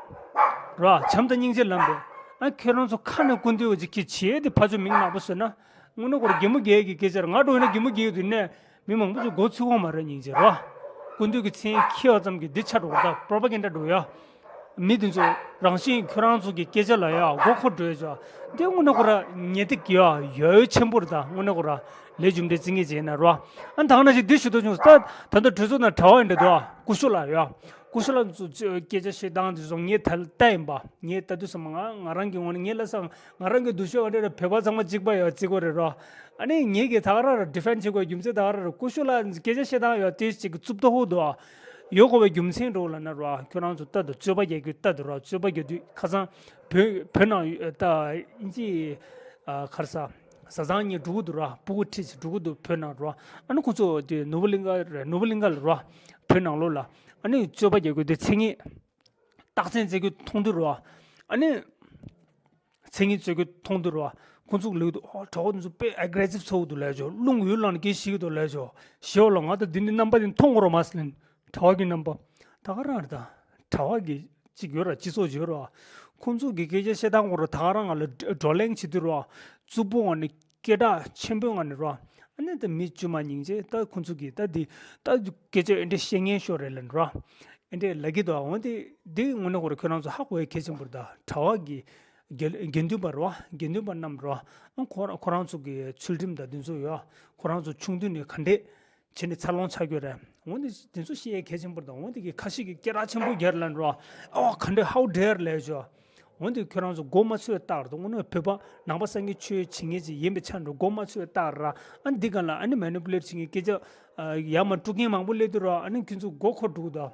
ར་བྱམས་དང་སྙིང་རྗེའི་ལམ་རེད། ཨ་ཁྱེད་རང་ཚོ་ཁ་ནས་ཀུན་འདུས་ཅིག་གི་བྱེད་དེ་ཕ་ཆོས་མིང་མང་པོ་ཟེར་ན་དངོས་གནས་ཁོ་ར་གད་མོ་བགད་ཀྱི་སྐད་ཆ་རེད། ང་འགྲོ་ཡིན་ན་གད་མོ་བགད་ཡོད་དུས་ནས་མི་མང་པོ་ཚོ་མགོ་ཚོས་ཁོང་མ་རེད་སྙིང་རྗེ་ར། ཀུན་འདུས་ཀྱི་མཚན་འཁྱེར་བ་ཙམ་གྱིས་འདི་ཆགས་འགྲོ་གི་ད་པྲོ་པ་གན་ཌ་འགྲོ་ཡ། མི་དེ་ཚོ་རང་བཞིན་ཁྱོད་རང་ཚོ་གི་སྐད་ཆ་ལ་ཡ་མགོ་འཁོར་འགྲོ་ཡ་ཅོ། འདི་དངོས་གནས་ཁོ་ར་ཉེས་སྡིག་ཡ་ཡོད་ཆེན་པོ་རེད་ད་དངོས་གནས་ཁོ་ར། ལས་རྒྱུ་འབྲས་བརྩི་ངེས་བྱས་ན་རོ། ཨ་ད་ག་ནང་བཞིན་འདི་ཞུ་དོ་བྱུང་ད། ད་ལྟ་གྲོས་ཚོགས་ནང་གྲྭ་བ་ཡིན་འདྲ་འདུག་ཨ་སྐུ་ཞབས་ལགས་ཡ། སྐུ་ཞབས་ལགས་ཚོ་སྐད་ཆ་བཤད་སྟངས་དེ་ཚོ་ངས་ད་ལྟ་ཡིན་པ་ངས་ལྟ་དུས་ཙམ་ང་ང་རང་གི་ངོས་ནས་ངས་ལ་སང་ང་རང་གི་འདུ་ཤེས་བ་འདྲ་ར་བོད་པ་ཚང་མ་གཅིག་པ་ཡ་གཅིག་པ་རེད་རོ། ཨ་ནི་ངས་ཀྱི་ད་ག་ར་ར་ཌི་ཕེན་ཌ་བྱེད་དགོས་རྒྱུ་མཚན་ད་ག་ར་ར་སྐུ་ཞབས་ལགས་སྐད་ཆ་བཤད་སྟངས་ཡ་དེ་ཅིག་གི་རྩུབ་ཏོ་ཧུ་འདུག་ཨ། ཡོད་དགོས་པའི་རྒྱུ་མཚན་འགྲོ་ལ་ན་རོ་ཁྱོད་རང་ཚོ་ལྟ་དང་རྩོད་པ་རྒྱག་རྒྱུ་ལྟ་དང་རོ་རྩོད་པ་རྒྱག་དུས་ཁ་སང་བོད་བོད་ནང་ད་ཨིན་ཇི་ཨ་ཁར་ས་ བཟའ་ཚང་གཉིས་འགྲོ་གི་འདུག་ར། སྤུ་གུ་ཁྲིད་ཅིག་འགྲོ་གི་འདུག་བོད་ནང་ར། ཨ་ནི་ཁོ་ཚོ་དེ་ནོར་བུ་གླིང་ག་རེད། ནོར་བུ་གླིང་ག་ལ་ར། བོད་ནང་ལོགས་ལ། ཨ་ནི་རྩོད་པ་རྒྱག་གི་དེ་མཚན་ཉིད་རྟགས་མཚན་བཙལ་གི་མཐོང་དུས་ར། ཨ་ནི་མཚན་ཉིད་བཙལ་གི་མཐོང་དུས་ར། ཁོ་ཚོ་ལབ་ཀྱི་འདུག་ཨོ་གྲྭ་པ་འདི་ཚོ་དཔེ་ཨེག་རེ་སིབ་ཚ་པོ་འདུག་ལབ་ཀྱི་འདུག་རླུང་ཡོད་ལ་ནི་སྐད་ཤེས་ཀྱི་འདུག་ལབ་ཀྱི་འདུག་ཞེས་པ་ལ། ང་ད་འདི་ནི་རྣམ་པ་འདི་མཐོང་གི་ར་མ་ཟེར་ལབ། གྲྭ་པ་གི་རྣམ་པ། ད་ག་རང་རེད་ད། གྲྭ་པ་གི་ཅིག་ཡོད་ར། སྤྱི་ཚོགས་ཡོད་ར། ཁོང་ཚོ་གི་སྐད་ཆ་བཤད་སྟངས་སྐོར་ད་ག་རང་ང་ལ་བགྲོ་གླེང་བྱེད་དུས་ར། རྩུབ་པོ་ངང་ནས་སྐད་གྲགས་ཆེན་པོའི་ངང་ནས་ར། ཨ་ནི་ད་མི་དཀྱུས་མ་སྙིང་རྗེ། ད་ཁོང་ཚོ་གི་ད་འདི་ད་སྐད་ཆ་ཨེ་འདྲ་བཤད་མཁན་ཤོར་རེད་ལབ་ར། ཨེ་འདྲ་ལབ་ཀྱི་འདུག་འོན་ཏེ་འདི་དངོས་གནས་ཁོ་ར་ཁྱོད་རང་ཚོ་ཧ་གོ་ཡ་གལ་ཆེན་པོ་རེད་ད། གྲྭ་པ་གི་དགེ་དགེ་འདུན་པ་ར། དགེ་འདུན་པ་རྣམས་ར། ཨ་ཁོ་ར་ཁོ་རང་ཚོ་གི་ཚུལ་ཁྲིམས་དང་འདི་ཚོ་ཡོད། ཁོ་རང་ཚོ་ཆུང་དུས་ནས་ག་འདྲས་བྱས་ནས་འཚར་ལོངས་ཆགས་ཡོད་རེད། འོན་ཏེ་དེ་ཚོ་བཤད་ཡས་གལ་ཆེན་པོ་རེད། འོན་ཏེ་གི་ཁ་ཤས་ཀྱིས་སྐད་གྲགས་ཆེན་པོ་རྒྱག་ལབ་ར། ཨོ་ག་འདྲ་how dare ལབ་ཞོ། འོན་ཏེ་ཁྱོད་རང་ཚོ་མགོ་མ་ཚོས་བཏགས་རེད། དངོས་གནས་བོད་པ་ནང་པ་སངས་རྒྱས་ཆོས་བྱེད་མཁན་ཅིག་ཡིན་པའི་ཆ་འགྲོ་མགོ་མ་ཚོས་བཏགས་ར། ཨ་འདི་ག་ལ་ཨ་ནི་མེ་ནི་པུ་ལེ་ཊི་བྱེད་མཁན་སྐད་ཆ་ཡར་མར་དཀྲུག་མཁན་མང་པོ་སླེབས་དུས་ར། ཨ་ནི་ཁྱོད་ཚོ་མགོ་འཁོར་འགྲོ་གི་འདུག་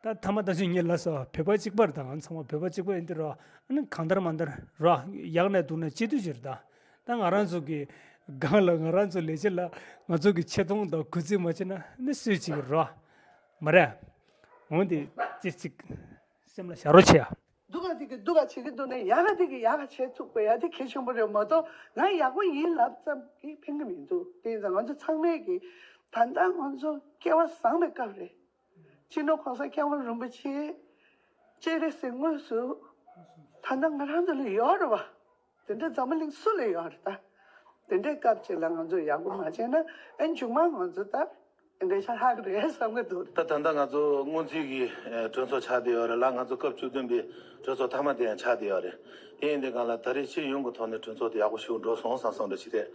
ད་ཐ་མ་ད་ཅིག་ངས་ལབ་སོང་། བོད་པ་གཅིག་པ་རེད་ད། ང་ཚང་མ་བོད་པ་གཅིག་པ་ཡིན་དུས་ར། ཨ་ནི་གང་ལྟར་མ་ལྟར་ར་ཡག་ནས་སྡུག་ནས་སྐྱིད་སྡུག་ཅིག་རེད་ད། ད་ང་རང་ཚོ་གི་སྒང་ལ་ང་རང་ཚོ་ལས་བྱེད་ལ་ང་ཚོ་གི་ཆེ་མཐོང་དང་གུས་བརྩི་མ་བྱས་ན་ནི་སུས་བྱེད་ཀྱི་རེད། མ་རེད། འོན་ཏེ་ཅི་ཅིག་སེམས་ལ་བཞག་རོགས་བྱེད་ཡ། སྡུག་ག་དེ་གི་སྡུག་ག་བྱེད་ཀྱི་འདུག་ན་ཡག་ག་དེ་གི་ཡག་ག་བྱེད་ཐུབ་དགོས་ཡ་དེ་གལ་ཆེན་པོ་རེད་མ་གཏོགས། ང་ཡག་པོ་ཡིན་ལབ་ཙམ་གྱིས་ཕན་གྱི་མི་འདུག་དེ་ཡིན་ཙང་ང་ཚོ་ཚང་མས་ཀྱི་ད་ལྟ་ང་ཚོ་སྐལ་བ་བཟང་བའི་སྐབས་རེད། སྤྱི་ནོར་༸གོང་ས་༸སྐྱབས་མགོན་རིན་པོ་ཆེ་སྤྱན་རས་གཟིགས་དངོས་སུ་ད་ལྟ་ང་རང་ཚོ་ལ་ཡོད་རེད་བ། དེ་འདྲ་འཛམ་བུ་གླིང་སུ་ལ་ཡོད་རེད་ད། དེ་འདྲའི་སྐབས་ཅིག་ལ་ང་ཚོ་ཡག་པོ་མ་བྱས་ན་ཨེ་མཇུག་མ་ང་ཚོ་ད་འདྲ་ཤ་ལྷག་རེད་བསམ་གི་འདུག་ད་ད་ལྟ་ང་ཚོ་སྔོན་རྩིས་ཀྱི་ཨེ་གྲོས་ཚོགས་ཆགས་བསྡད་ཡོད་རེད་ལ། ང་ཚོ་སྐབས་བཅུ་བདུན་པའི་གྲོས་ཚོགས་མཐའ་མ་དེ་ཡང་ཆགས་བསྡད་ཡོད་རེད། དེ་ཡིན་དུས་སྒང་ལ་ད་རེས་སྤྱི་ཡོངས་ཀྱི་ཐོག་ནས་གྲོས་ཚོགས་དེ་ཡག་པོ་ཞིག་འགྲོ་སོང་བསམ་སོང་འདྲ་ཞིག་རེད།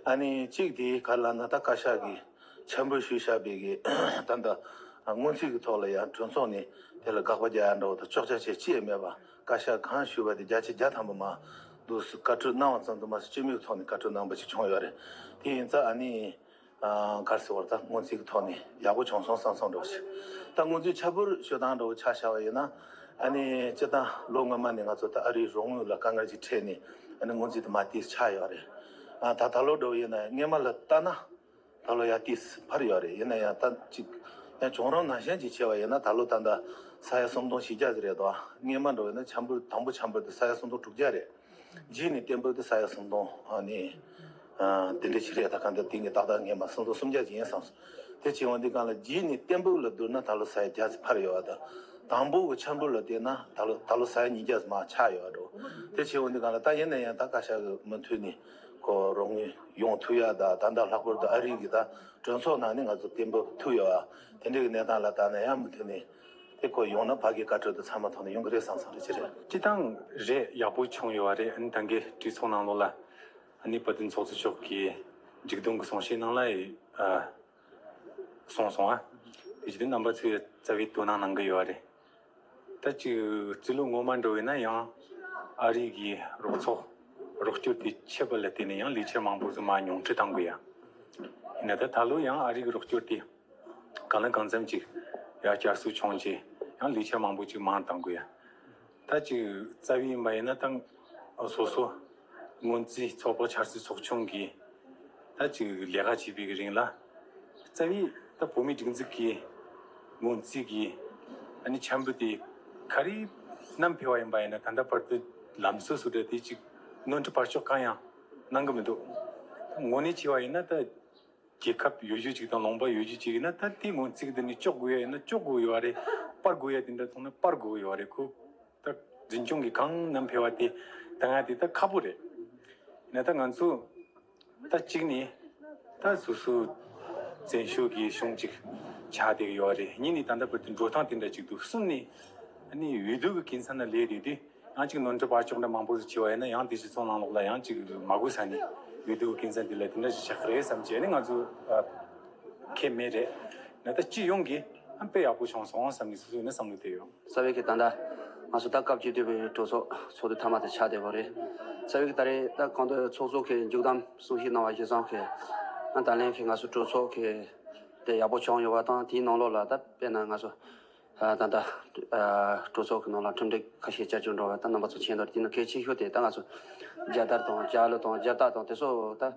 ཨ་ནི་གཅིག་དེ་ག་རེ་ལབ་ན་ད་བཀའ་ཤག་གིས་འཆར་འབུལ་ཞུས་བཞག་པའི་གི་ད་ལྟ་སྔོན་རྩིས་ཀྱི་ཐོག་ལ་ཡང་གྲོས་ཚོགས་ནས་དེ་ལ་དགག་པ་རྒྱག་ཡ་འདྲ་བོ་དང་གཅོག་ཆ་བྱེད་ཅི་ཡང་མེད་པ། བཀའ་ཤག་གང་ཞུས་པ་དེ་བརྒྱ་ཆ་བརྒྱ་ཐམ་པ་མར་འདུག་སེ་བཀའ་འཁྲོལ་གནང་བ་ཙམ་དུ་མ་ཟད་སྤྱི་མོས་ཀྱི་ཐོག་ནས་བཀའ་འཁྲོལ་གནང་པ་ཞིག་བྱུང་ཡོད་རེད། དེ་ཡིན་ཙང་ཨ་ནི་ག་རེ་ཟེར་བ་ད་སྔོན་རྩིས་ཀྱི་ཐོག་ནས་ཡག་པོ་བྱུང་སོང་བསམ་སོང་འདྲ་བོ་ཞིག་ད་སྔོན་རྩིས་འཆར་འབུལ་ཞུ་སྟངས་འདྲ་བོ་ཆ་བཞག་པ་ཡིན་ན། ཨ་ནི་སྤྱིར་བཏང་ལོ་སྔོན་མ་ནས་ང་ཚོ་ད་ཨ་རིའི་རོགས་དངུལ་ལ་དཀའ་ངལ་ཅིག་འཕྲད་ནས་ཨ་ནི་སྔོན་རྩིས་དེ་མར་ཏོག་ཙམ་ཆག་ཡོད་རེད། ཨ་ད་ད་ལོ་འདྲ་བོ་ཡིན་ན་སྔོན་མ་ལ་ལྟ་ན། ད་ལོ་ཡར་ཏོག་ཙམ་འཕར་ཡོད་རེད། ཡིན་ན་ཡང་ད་ཅིག་ཡང་བྱུང་རིམ་ནང་བཞིན་ཅིག་བྱས་པ་ཡིན་ན་ད་ལོ་ད་ལྟ་ས་ཡ་སུམ་སྟོང་བཞི་བརྒྱ་ཙམ་རེད་དོ། སྔོན་མ་འདྲ་བོ་ཡིན་ན་འཆར་འབུལ་དང་པོ་འཆར་འབུལ་དེ་ས་ཡ་སུམ་སྟོང་དྲུག་བརྒྱ་རེད། རྗེས་ནས་གཏན་འབེབས་དེ་ས་ཡ་སུམ་སྟོང་ཨ་ནི་ཨ་དེ་འདྲ་ཞིག་རེད། ད་གང་ལྟར་དེ་ངས་ཏག་ཏག་ངས་མ་སུམ་སྟོང་སུམ་བརྒྱ་ཅིག་ཡིན་བསམ་སོང་། དེ་བྱས་འོང་དུས་སྒང་ལ་རྗེས་ནས་གཏན་འབེབས་ལ་བསྡུར་ན་ད་ལོ་ས་ཡ་བརྒྱ་ཙམ་འཕར་ཡོད་པ་དང་། དང་པོ་གི་འཆར་འབུལ་ལ་བལྟས་ན་ད་ལོ་ད་ལོ་ས་ཡ་ཉིས་བརྒྱ་ཙམ་མར་ཆག་ཡོད་པ་འདྲ་བོ། དེ་བྱས་འོང་དུས་སྒང་ལ་ད་ཡིན་ན་ཡང་ད་བཀའ་ཤག་གི་མུ་མཐུད་ནས་ཁོ་རོགས་དངུལ་ཡོང་ཐུབ་ཡ་ད། ད་ལྟ་ལྷག་པར་དུ་ཨ་རི་གི་ད་གྲོས་ཚོགས་ནང་ནས་ང་ཚོ་གཏན་འབེབས་ཐུབ་ཡོད་པ། དེ་འདྲའི་གི་གནས་སྟངས་ལ་བལྟས་ན་ཡང་མུ་མཐུད་ནས་དེ་ཁོ་ཡོང་ན་ཕ་གིའི་བཀའ་འཁྲོལ་དེ་ཚང་མ་ཐོག་ནས་ཡོང་གི་རེད་བསམ་བསམ་རེད་ཅི་རེད། སྤྱིར་བཏང་རེད། ཡག་པོ་བྱུང་ཡོད་པ་རེད། ཨ་ནི་ད་གིན་གྲོས་ཚོགས་ནང་ལོགས་ལ་ཨ་ནི་བོད་དོན་ཚོགས་གཙོ་མཆོག་གིས་མཇུག་སྡོམ་གི་གསུང་བཤད་ནང་ལ་ཨ་གསུངས་སོང་ཨ། དེ་བཞིན་དུ་རྣམ་པ་ཚོས་རྩ་བའི་དོ་སྣང་གནང་གི་ཡོད་པ་རེད། ད་ཅིག་རྩིས་ལོ་སྔོན་མ་འདྲ་བོ་ཡིན་ན་ཡང་ཨ་རི་གི་རོགས་ཚོགས་རོགས་སྐྱོར་དེ་ཆད་པ་ལ་བརྟེན་ནས་ཡང་ལས་འཆར་མང་པོ་ཟིག་མར་ཉུང་འཕྲི་བཏང་དགོས་ཡ། ཡིན་ན་ད་ད་ལོ་ཡང་ཨ་རི་གི་རོགས་སྐྱོར་དེ་གང་ལ་གང་འཚམ་ཅིག་ཡར་བསྐྱར་གསོ་བྱུང་རྗེས་ཡང་ལས་འཆར་མང་པོ་ཅིག་མར་བཏང་དགོས་ཡ། ད་ཅིག་རྩ་བའི་ཡིན་པ་ཡིན་ན་ད་སོ་སོ་སྔོན་རྩིས་ཚོགས་པ་འཆར་རྩིས་ཚོགས་ཆུང་གིས་ད་ཅིག་ལས་ཀ་བྱེད་པའི་རིང་ལ་རྩ་བའི་ད་བོད་མིའི་སྒྲིག་འཛུགས་ཀྱི་སྔོན་རྩིས་ཀྱི་ཨ་ནི་འཆར་འབུལ་དེ་ག་རེ་བསྣམས་ཕེབས་པ་ཡིན་པ་ཡིན་ན་ད་ལྟ་བར་དུ་ལམ་སྲོལ་བཟོ་གྲྭ་དེ་ཅིག་ནོར་འཁྲུལ་བར་གཅོག་གང་ཡང་གནང་གི་མི་འདུག་དངོས་གནས་བྱས་པ་ཡིན་ན་ད། རྒྱལ་ཁབ་ཡོད་རྒྱུ་ཅིག་དང་ལུང་པ་ཡོད་རྒྱུ་ཅིག་ཡིན་ན་ད་དེ་སྔོན་རྩིས་འདི་ནས་གཅོག་དགོས་ཡ་ཡིན་ན་གཅོག་དགོས་ཡོད་རེད། སྤར་དགོས་ཡ་དེ་འདྲ་མཐོང་ན་སྤར་དགོས་ཡོད་རེད། ཁོ་ད་འཛིན་སྐྱོང་གི་གང་བསྣམས་ཕེབས་པ་དེ་ད་ང་དེ་ད་ཁག་པོ་རེད། ཡིན་ན་ད་ང་ཚོ་ད་གཅིག་ནས་ད་སོ་སོ་བཙན་བྱོལ་གྱི་གཞུང་ཅིག་ཆགས་བསྡད་ཡོད་རེད། གཉིས་ནས་ད་ལྟ་བར་དུ་འགྲོ་སྟངས་དེ་འདྲ་ཅིག་འདུག་གསུམ་ནས་ཨ་ནི་འོས་བསྡུ་གི་གིན་ས་ན་ལས་རེད་དེ། ཡང་གཅིག་ནོར་འཁྲུལ་བར་གཅོག་འདྲ་མང་པོ་ཞིག་བྱས་པ་ཡིན་ན་ཡང་དེ་སྤྱི་ཚོགས་ནང་ལོགས་ལ་ཡང་གཅིག་མ་དགོས་ས་ནས་འོས་བསྡུ་གི་གིན་ས་འདི་ལ་དེ་འདྲ་ཞིག་ཆགས་ཀྱི་རེད་བསམ་བྱས་ནས་ང་ཚོ་ཨ་ཁེ་མེད་རེད། ན་ད་སྤྱི་ཡོངས་ཀྱི་ཨ་དཔེ་ཡག་པོ་བྱུང་སོང་བསམ་ནས་སོ་སོ་ཡིན་ན་བསམ་བློ་དེ་ཡོད། རྩ་བའི་གི་ད་ལྟ་ང་ཚོ་ད་སྐབས་བཅུ་བདུན་པའི་གྲོས་ཚོགས་ཚོགས་དུས་མཐའ་མ་དེ་ཆགས་བསྡད་པ་རེད། རྩ་བའི་གི་ད་རེས་ད་གང་ལྟར་ཚོགས་གཙོ་གི་མཇུག་བསྡོམས་གསུང་བཤད་གནང་བ་གཞིར་བཟུང་གི་ཨ་ད་ལན་གི་ང་ཚོ་གྲོས་ཚོགས་གི་དེ་ཡག་པོ་བྱུང་ཡོད་པ་དང་དེའི་ནང་ལོགས་ལ་ད་དཔེར་ན་ང་ཚོ། ད་ལྟ་གྲོས་ཚོགས་ཀྱི་ནང་ལ་ཁྲིམས་སྒྲིག་ཁ་ཤས་བསྐྱར་བཅོས་འགྲོ་བ་ད་རྣམ་པ་ཚོ་མཁྱེན་འདུག་དེ་ནི་གལ་ཆེ་ཤོས་དེ་ད་ང་ཚོ་རྒྱལ་དར་དང་རྒྱལ་གླུ་དང་རྒྱལ་རྟགས་དང་དེ་ཚོ་ད།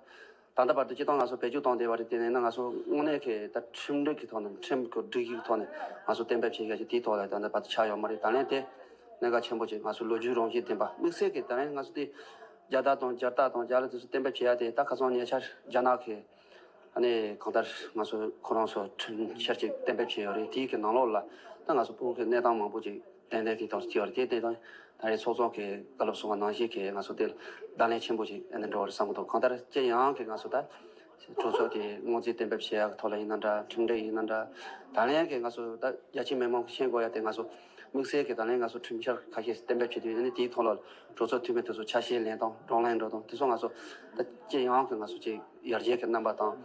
ད་ལྟ་བར་དུ་སྤྱིར་བཏང་ང་ཚོ་བེད་སྤྱོད་བཏང་བསྡད་པ་རེད། དེ་ནས་ན་ང་ཚོ་དངོས་གནས་ཀྱི་ད་ཁྲིམས་སྒྲིག་གི་ཐོག་ནས་ཁྲིམས་ཀྱི་སྒྲིག་གཞི་གི་ཐོག་ནས་ང་ཚོ་གཏན་འབེབས་བྱེད་ཡ་ཞིག་དེའི་ཐོག་ལ་ད་ལྟ་བར་དུ་ཆགས་ཡོད་མ་རེད། ད་ལན་དེ་གནད་འགག་ཆེན་པོ་ཅིག་ང་ཚོ་ལོ་རྒྱུས་རང་བཞིན་ལྡན་པ་དམིགས་བསལ་གྱི་ད་ལན་ང་ཚོ་དེ་རྒྱལ་དར་དང་རྒྱལ་རྟགས་དང་རྒྱལ་གླུ་དེ་ཚོ་གཏན་འབེབས་བྱེད་ཡ་དེ་ད་ཁ་སང་ཉེ་ཆར་རྒྱ་ནག་གི་ཨ་ནི་གང་ལྟར་ང་ཚོ་ཁོ་རང་ཚོ་ཁྲིམས་འཆར་ཅིག་གཏན་འབེབས་བྱས་ཡོད་རེད། དེའི་གི་ནང་ལོགས་ལ་ད་ང་ཚོ་བོད་ཀྱི་གནས་སྟངས་མང་པོ་ཅིག་ཏན་ཏན་དེ་ཐོག་ཐུག་ཡོད་རེད། དེ་ཏན་ཏན་ད་རེས་ཚོགས་གཙོ་གིས་བཀའ་སློབ་གསུངས་པ་ནང་བཞིན་གྱི་ང་ཚོ་དེ་ལ་བརྡ་ལན་ཆེན་པོ་ཞིག་ཨ་ནི་འགྲོ་བ་རེད་བསམ་གྱི་འདུག་གང་ལྟར་སྤྱི་ཡོངས་ཀྱི་ང་ཚོ་ད་གྲོས་ཚོགས་དེ་སྔོན་རྩིས་གཏན་འབེབས་བྱེད་ཡག་གི་ཐོག་ལ་ཡིན་ན་འདྲ། ཁྲིམས་སྒྲིག་ཡིན་ན་འདྲ། ད་ལན་གྱི་ང་ཚོ་ད་རྒྱ་ཆེ་མི་མང་གིས་ཤེས་དགོས་ཡ་དེ་ང་ཚོ་དམིགས་བསལ་གྱི་ད་ལན་ང་ཚོ་ཁྲིམས་འཆར་ཁ་ཤས་གཏན་འབེབས་བྱེད་དུས་ཨ་ནི་དེའི་ཐོག་ལ་གྲོས་ཚོགས་འཐུས་མི་དེ་ཚོ་ཆ་ཤས་ལེན་སྟངས་བགྲོ་གླེང་འགྲོ་སྟངས་དེ་ཚོ་ང་ཚོ་ད་སྤྱི་ཡོངས་ཀྱི་ང་ཚོ་ཅིག་ཡར་རྒྱས་ཀྱི་རྣམ་པ་དང་།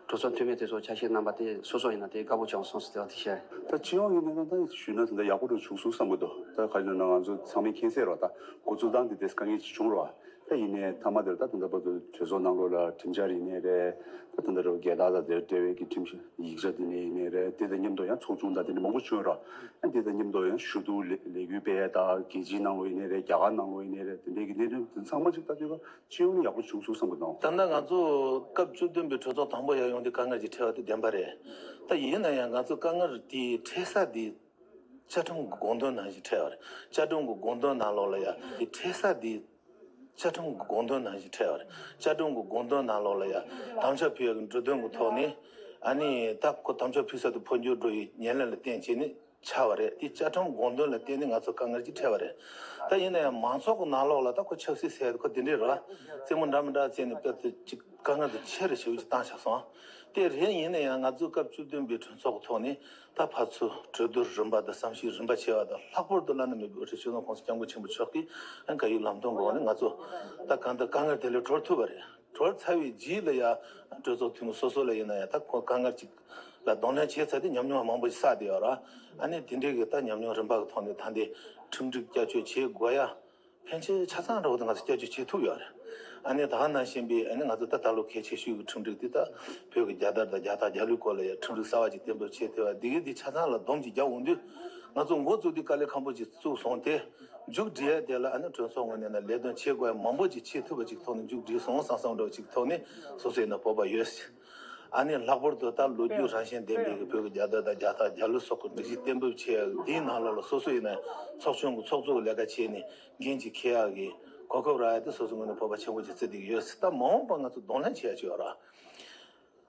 གྲོས་ཚོགས་འཐུས་མི་དེ་ཚོ་ཆ་ཤས་རྣམ་པ་དེ་སོ་སོ་ཡིན་ན་དེ་དགའ་པོ་བྱུང་སོང་ཟེར་དེ་བ་དེ་བཤད། ད་སྤྱི་ཡོངས་ཀྱི་གནས་སྟངས་ད་ཞུས་ན་དེ་འདྲ་ཡག་པོ་འགྲོ་བྱུང་སོང་བསམ་གྱི་འདུག་ད་ག་རེ་ཡིན་ན་ང་ཚོ་ཚང་མས་མཁྱེན་གསལ་རེད་བ། ད་འགོ་བཙུགས་སྟངས་དེ་དེ་དཀའ་ངལ་ཅིག་བྱུང་རེད་བ། ད་ཡིན་ནའི་མཐའ་མ་དེར་ད་དེ་འདྲ་བར་དུ་གྲོས་ཚོགས་ནང་ལོགས་ལ་ཁྲིམས་འཆར་ཡིན་ནའི་རེད། ད་དེ་འདྲ་རེད་བ། རྒྱལ་དར་དང་དེར་འབྲེལ་བའི་གི་ཁྲིམས་ཡིག་ཆ་དེ་ནས་ཡིན་ནའི་རེད། དེ་དང་མཉམ་དུ་ཡང་ཚོགས་ཆུང་དང་དེ་འདྲ་མང་པོ་བྱུང་རེད་བ། ཨ་དེ་དང་མཉམ་དུ་ཡང་ཞུ་གཏུག་ལས་ལས་འགུལ་སྤེལ་ཡ་ད་རྒྱལ་སྤྱིའི་ནང་ལོགས་ཡིན་ནའི་རེད། རྒྱ་གར་ནང་ལོགས་ཡིན་ནའི་རེད། དེ་འདྲའི་གི་གནད་དོན་དེ་ཚང་མ་ཅིག་ལྟ་དུས་ཀ་སྤྱི་ཡོངས་ནས་ཡག་པོ་བྱུང་སོང་བསམ་གྱི་འདུག་ད་ལྟ་ང་ཚོ་སྐབས་བཅུ་བདུན་པའི་གྲོས་ཚོགས་དང་པོ་ཡར་ཡོང་དུས་དཀའ་ངལ་ཅིག་འཕྲད་པ་དེ་བདེན་པ་རེད། ད་ཡིན་ན་ཡང་ང་ཚོ་དཀའ་ངལ་དེ་འཕྲད་ས་དེ་བཅའ་ཁྲིམས་ཀྱི་དགོངས་དོན་ནང་བཞིན་འཕྲད་པ་རེད། བཅའ་ཁྲིམས་ཀྱི་དགོངས་དོན་ནང་ལོགས་ལ་ཡ་དེ་འཕྲད་ས་དེ་བཅའ་ཁྲིམས་ཀྱི་དགོངས་དོན་ནང་བཞིན་འཕྲད་པ་རེད། བཅའ་ཁྲིམས་ཀྱི་དགོངས་དོན་ནང་ལོགས་ལ་ཡ་དམ་བཅའ་ཕུལ་ཡག་གི་འབྲུ་དོན་གྱི་ཐོག་ནས་ཨ་ནི་ད་ཁོ་དམ་བཅའ་ཕུལ་ས་དེ་འཕོ་འགྱུར་འགྲོ་ཡི་ཉེར་ལེན་ལ་བརྟེན་བྱས་ནས། ཆགས་པ་རེད། དེ་བཅའ་ཁྲིམས་དགོངས་དོན་ལ་བརྟེན་ནས་ང་ཚོ་དཀའ་ངལ་ཅིག་འཕྲད་པ་རེད། ད་ཡིན་ན་ཡང་མང་ཚོགས་ཀྱི་ནང་ལོགས་ལ་ད་ཁོ་ཆབ་སྲིད་ཟེར་ཁོ་དེ་འདྲས་རེད་བ། རྩེད་མོ་འདྲ་མི་འདྲ་རྩེས་ནས་དཔེ་དེ་ཅིག་དཀའ་ངལ་དེ་ཆེ་རུ་ཞེ་པོ་ཅིག་བཏང་བཞག་སོང་། དེ་རེད། ཡིན་ན་ཡང་ང་ཚོ་སྐབས་བཅུ་བདུན་པའི་གྲོས་ཚོགས་ཀྱི་ཐོག་ནས་ད་ཕར་ཚུར་གྲོས་བསྡུར་རིམ་པ་དང་བསམ་ཞིབ་རིམ་པ་བྱས་པ་དང་། ལྷག་པར་དུ་བླ་ན་མེད་པའི་དབུ་ཁྲིད་སྤྱི་ནོར་༸གོང་ས་༸སྐྱབས་མགོན་ཆེན་པོ་མཆོག་གིས་བཀའ་ཡིག་ལམ་སྟོན་གྱི་འོག་ནས་ང་ཚོ་ད་གང་ལྟར་དཀའ་ངལ་དེ་ལས་གྲོལ་ཐུབ་པ་རེད། གྲོལ་ཚར་བའི་རྗེས་ལ་ཡང་གྲོས་ཚོགས་འཐུས་མི་སོ་སོ་ལ་ཡིན་ན་ཡང་ད་ཁོ་དཀའ་ངལ་ཅིག་ལ་གདོང་ལེན་བྱས་ཚར་ཏེ་ཉམས་མྱོང་མང་པོ་ཞིག་བསགས་བསྡད་ཡོད་ར། ཨ་ནི་དེ་འདྲའི་གི་ད་ཉམས་མྱོང་རིམ་པ་གི་ཐོག་ནས་ད་ལྟའི་ཁྲིམས་སྒྲིག་བསྐྱར་བཅོས་བྱེད་དགོས་ཡ་ཕན་ཆད་ཆ་ཚང་འདྲ་བོ་དེ་ང་ཚོ་བསྐྱར་བཅོས་བྱེད་ཐུབ་ཡོད་རེད། ཨ་ནི་ད་ག་ནང་བཞིན་པའི་ཨ་ནི་ང་ཚོ་ད་ད་ལོ་གལ་ཆེ་ཤོས་ཀྱི་ཁྲིམས་སྒྲིག་དེ་ད་བོད་ཀྱི་རྒྱལ་དར་དང་རྒྱལ་རྟགས་རྒྱལ་གླུའི་སྐོར་ལ་ཡ་ཁྲིམས་སྒྲིག་གསར་བ་ཅིག་གཏན་འབེབས་བྱས་ཐུབ་ཡ་འདི་གི་འདི་ཆ་ཚང་ལ་སྡོམ་ཅིག་རྒྱག་འོང་དུས་ང་ཚོ་འགོ་བཙུགས་དུས་དཀའ་ལས་ཁག་པོ་ཅིག་བཙུགས་སོང་སྟེ། མཇུག་སྒྲིལ་ཡ་དེ་ལ་ཨ་ནི་གྲོས་ཚོགས་ངོས་ནས་ན་ལས་དོན་བྱེད་དགོས་ཡ་མང་པོ་ཅིག་བྱེད་ཐུབ་པ་ཅིག་ཐོག་ནས་མཇུག་སྒྲིལ་སོང་བསམ་བསམ་འདྲ་བ་ཅིག་ཐོག་ནས་སོ་སོ་ཡིན་ན་སྤོབས་པ་ཡོད། ཨ་ནི་ལྷག་པར་དུ་ད་ལོ་རྒྱུས་རང་བཞིན་ལྡན་པའི་གི་བོད་ཀྱི་རྒྱལ་དར་དང་རྒྱལ་རྟགས་རྒྱལ་གླུ་སོགས་ཀྱི་སྒྲིག་གཞི་གཏན་འབེབས་བྱེད་ཡ་འདིའི་ནང་ལོགས་ལ་སོ་སོ་ཡིན་ན་ཚོགས་ཆུང་གི་ཚོགས་གཙོ་གི་ལས་ཀ་བྱས་ནས་འགན་ཅིག་འཁྱེར་ཡ་གི་གོ་སྐབས་རག་ཡ་དེ་སོ་སོ་ངོས་ནས་སྤོབས་པ་ཆེན་པོ་ཅིག་བརྩི་བསྡད་ཀྱི་ཡོད། ད་མ་འོངས་པ་ང་ཚོ་གདོང་ལེན་བྱེད་ཡ་ཅིག་ཡོད་ར།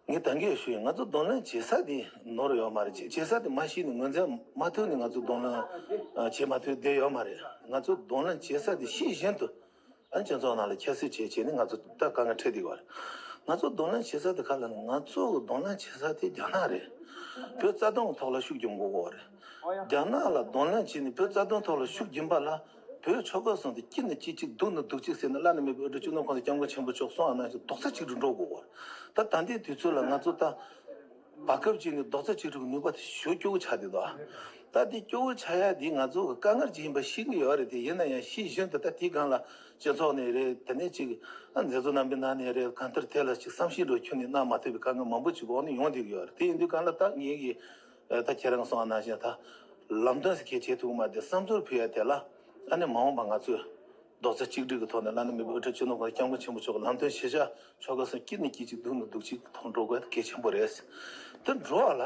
ངས་ད་གིན་ཞུས་ཡིན། ང་ཚོ་གདོང་ལེན་བྱེད་ས་དེ་ནོར་ཡོད་མ་རེད། བྱེད་བྱེད་ས་དེ་མ་ཤེས་ནས་ངོས་འཛིན་མ་ཐུབ་ནས་ང་ཚོ་གདོང་ལེན་ཨ་བྱེད་མ་ཐུབ་བསྡད་ཡོད་མ་རེད། ང་ཚོ་གདོང་ལེན་བྱེད་ས་དེ་ཤེས་བཞིན་དུ་ཨ་སྤྱི་ཚོགས་ནང་ལ་ཁྱད་གསོད་བྱས་བྱས་ནས་ང་ཚོ་ད་དཀའ་ངལ་འཕྲད་བསྡད་ཡོད་རེད། ང་ཚོ་གདོང་ལེན་བྱེད་ས་དེ་ག་ལ་ནི་ང་ཚོ་གདོང་ལེན་བྱེད་ས་དེ་རྒྱ་ནག་རེད། བོད་རྩ་དོན་ཐོག་ལ་ཤུགས་རྒྱབ་དགོས་ཀྱི་ཡོད་རེད། རྒྱ་ནག་ལ་གདོང་ལེན་བྱས་ནས་བོད་རྩ་དོན་ཐོག་ལ་ཤུགས་རྒྱབ་པ་ལ་བོད་ཆོལ་ཁ་གསུམ་དེ་སྐྱིད་ན་སྐྱིད་གཅིག་སྡུག་ན་སྡུག་གཅིག་ཟེར་ནས་བླ་ན་མེད་པའི་དབུ་ཁྲིད་སྤྱི་ནོར་༸གོང་ས་༸སྐྱབས་མགོན་ཆེན་པོ་མཆོག་གསུངས་པ་ནང་བཞིན་རྡོག་རྩ་གཅིག་ཏུ་འགྲོ་དགོས་པ། ད་ད་ལྟའི་དུས་ཚོད་ལ་ང་ཚོ་ད་བར་སྐབས་གཅིག་ནས་རྡོག་རྩ་གཅིག་སྒྲིལ་གྱི་ནུས་པ་དེ་ཞེ་པོ་སྐྱོ་བོ་ཆགས་བསྡད་འདུག་ད་དེ་སྐྱོ་བོ་ཆགས་ཡ་དེ་ང་ཚོ་གི་དཀའ་ངལ་ཅིག་ཡིན་པ་ཤེས་ཀྱི་ཡོད་རེད། དེ་ཡིན་ན་ཡང་ཤེས་བཞིན་དུ་ད་དེའི་སྒང་ལ་སྤྱི་ཚོགས་ནས་རེད། དེ་ནས་ཅིག་ཨ་མཛད་གཙོ་རྣམ་པའི་ནང་ནས་རེད། གང་ལྟར་དེ་ལ་ཅིག་བསམ་ཤེས་འགྲོ་ཁྱོན་ནས་གནང་མ་ཐུབ་པའི་དཀའ་ངལ་མང་པོ་ཅིག་འོག་ནས་ཡོང་བསྡད་ཀྱི་ཡོད་རེད། དེ་ཡིན་དུས་སྒང་ལ་ད་ངེད་ཀྱིས་ད་ཁྱེད་རང་གསུངས་པ་ནང་བཞིན་ད་ལམ་སྟོན་ཟེར་མཁན་བྱེད་ཐུབ་ཀྱི་མ་རེད། བསམ་ཚུལ་ཕུལ་ཡ་དེ་ལ་ཨ་ནི་མ་འོངས་པ་ང་ཚོས། རྡོག་རྩ་གཅིག་སྒྲིལ་གྱི་ཐོག་ནས་བླ་ན་མེད་པའི་དབུ་ཁྲིད་སྤྱི་ནོར་༸གོང་ས་༸སྐྱབས་མགོན་ཆེན་པོ་མཆོག་གི་ལམ་སྟོན་ཤེས་བྱ་ཆོལ་ཁ་གསུམ་སྐྱིད་ན་སྐྱིད་གཅིག་སྡུག་ན་སྡུག་གཅིག་ཐོག་འགྲོ་དགོས་གལ་ཆེན་པོ་རེད། དེ་འགྲོ་བ་ལ།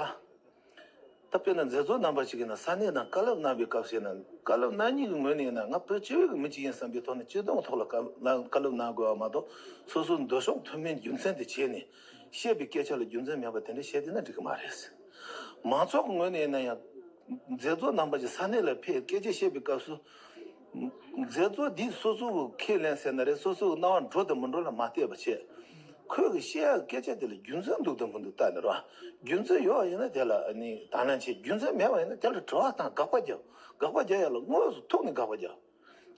ད་དཔེར་ན་མཛད་གཙོ་རྣམ་པ་ཞིག་ཡིན་ན་ས་གནས་ནང་བཀའ་སློབ་གནང་བའི་སྐབས་ཤིག་ན་བཀའ་སློབ་གནང་མཁན་གྱི་ངོས་ནས་ཡིན་ན་ང་བོད་སྤྱི་པའི་མི་གཅིག་ཡིན་བསམ་པའི་ཐོག་ནས་སྤྱི་དོན་ཐོག་ལ་བཀའ་སློབ་གནང་དགོས་པ་མ་གཏོགས་སོ་སོའི་འདོད་ཕྱོགས་མཐུན་མིན་རྒྱུ་མཚན་དེ་བྱས་ནས་བཤད་པའི་སྐད་ཆ་ལ་རྒྱུ་མཚན་མེད་པ་དེ་འདྲ་བཤད་བསྡད་ན་འགྲིག་གི་མ་རེད། མང་ཚོགས་ཀྱི་ངོས་ནས་ཡིན་ན་ཡང་། མཛད་གཙོ་རྣམ་པ་ཞིག་ས་གནས་ལ་ཕེབས་སྐད་ཆ་བཤད་པའི་སྐབས་སུ། མཛད་གཙོ་འདིས་སོ་སོ་གི་ཁས་ལེན་ཟེར་ན་རེད། སོ་སོ་གི་རྣ་བར་འགྲོ་དང་མི་འགྲོ་ལ་མ་བལྟས་པ་བྱས། ཁོས་གི་བཤད་ཡག་སྐད་ཆ་དེ་ལ་རྒྱུ་མཚན་འདུག་དང་མི་འདུག་བལྟས་ནས་རོ། རྒྱུ་མཚན་ཡོད་པ་ཡིན་ན་དེ་ལ་ནི་དང་ལེན་བྱེད། རྒྱུ་མཚན་མེད་པ་ཡིན་ན་དེ་ལ་དྲི་བ་དང་དགག་པ་རྒྱབ། དགག་པ་རྒྱག་ཡག་ལ་དངོས་སུ་ཐུག་ནས་དགག་པ་རྒྱབ།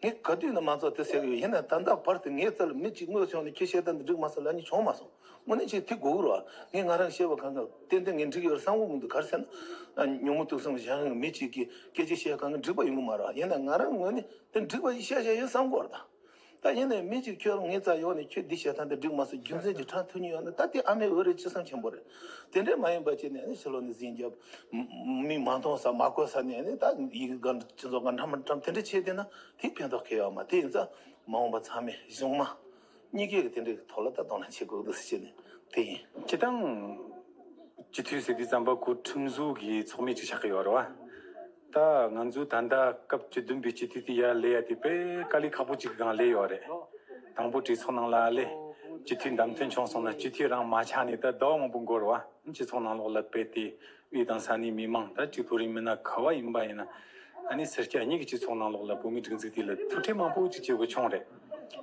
ངས་ག་དུས་ནས་མང་ཚོགས་དེ་ཟེར་གི་ཡོད། ཡིན་ན་ད་ལྟ་བར་དུ་ངའི་རྩ་ལ་མི་གཅིག་དངོས་སུ་ཡོང་ནས་ཁྱོད་བཤད་སྟངས་འདི་འགྲིག་མ་སོང་ལབ་མཁན་བྱུང་མ་སོང་། དངོས་གནས་ཅིག་དེ་དགོས་ཀྱི་རེད་བ། ངས་ང་རང་བཤད་པ་གང་ག་ཏན་ཏན་ངས་འགྲིག་ཡོད་རེད་བསམ་གྱི་མི་འདུག་ག་རེ་ཟེར་ན། ཉོན་མོངས་དུག་གསུམ་གྱི་གཞན་དབང་གི་མི་གཅིག་གིས་སྐད་ཆ་བཤད་གང་ག་འགྲིག་པ་ཡོང་གི་མ་རེད་བ། ཡིན་ན་ང་རང་ངོས་ནས་དེ་འགྲིག་པ་ཞིག་བཤད་བཞག་ཡོད་བསམ་གྱི་ཡོད་རེད་ད། ད་ཡིན་ནའི་མི་གཅིག་ཁྱོད་ངའི་རྩ་ཡོང་ནས་ཁྱོད་འདི་བྱེད་ཐང་དེ་འགྲིག་མ་སོང་རྒྱུ་མཚན་གྱི་ཁྲག་ཐུག་ཉེན་ཡོད་ན། ད་དེ་ཨ་མའི་འོས་རེད། ཅི་བསམ་ཆེན་པོ་རེད། དེ་འདྲས་མ་ཡིན་པ་བྱས་ནས་ཨ་ནི་ཕྱི་ལོགས་ནས་ཟིང་རྒྱབ། མི་མ་མཐོང་ས་མ་གོ་ས་ནས་ཨ་ནི་ད་ཡི་གེ་ག་སྤྱི་ཚོགས་ག་འཁྲམ་མ་འཁྲམ་དེ་འདྲས་བྱས་བསྡད་ན་དེ་ཕན་ཐོགས་ཁེ་ཡོད་མ། དེ་ཡིན་ཙང་མ་འོངས་པ་ཚང་མས་གཞུང་མང་གཉིས་ཀས་དེ་འདྲའི་ཐོག་ལ་ད་དོ་སྣང་བྱེད་དགོས་འདུག་ཟེར་བྱས་ནས་དེ་ཡིན། སྤྱིར་བཏང་སྤྱི་འཐུས་ཟེར་དུས་ཙམ་པ་ཁོ་ཁྲིམས་བཟོ་གི་ཚོགས་མི་ཅིག་ཆགས་ཀྱི་ཡོད་རེད་བ། ད་ང་ཚོ་ད་ལྟ་སྐབས་བཅུ་བདུན་པའི་སྤྱི་འཐུས་དེ་ཡར་སླེབས་ཡ་དེ་དཔེ་དཀའ་ལས་ཁག་པོ་ཅིག་གི་སྒང་སླེབས་ཡོད་རེད། དང་པོ་གྲོས་ཚོགས་ནང་ལ་ཨ་ལས་སྤྱི་འཐུས་བདམས་ཐོན་བྱུང་སོང་ན་སྤྱི་འཐུས་རང་མ་ཆགས་ནས་ད་ཟླ་བ་མང་པོ་འགོར་བ། སྤྱི་ཚོགས་ནང་ལོགས་ལ་དཔེ་དེ་དབུས་དང་ས་གནས་མི་མང་ད་གཅིག་མཐོ་རིམ་མི་སྣ་ག་བ་ཡིན་པ་ཡིན་ན། ཨ་ནི་སེར་སྐྱ་གཉིས་ཀྱི་སྤྱི་ཚོགས་ནང་ལོགས་ལ་བོད་མིའི་སྒྲིག་འཛུགས་དེ་ལ་ཐུགས་ཁྲལ་མང་པོ་ཅིག་བྱེད་དགོས་བྱུང་རེད།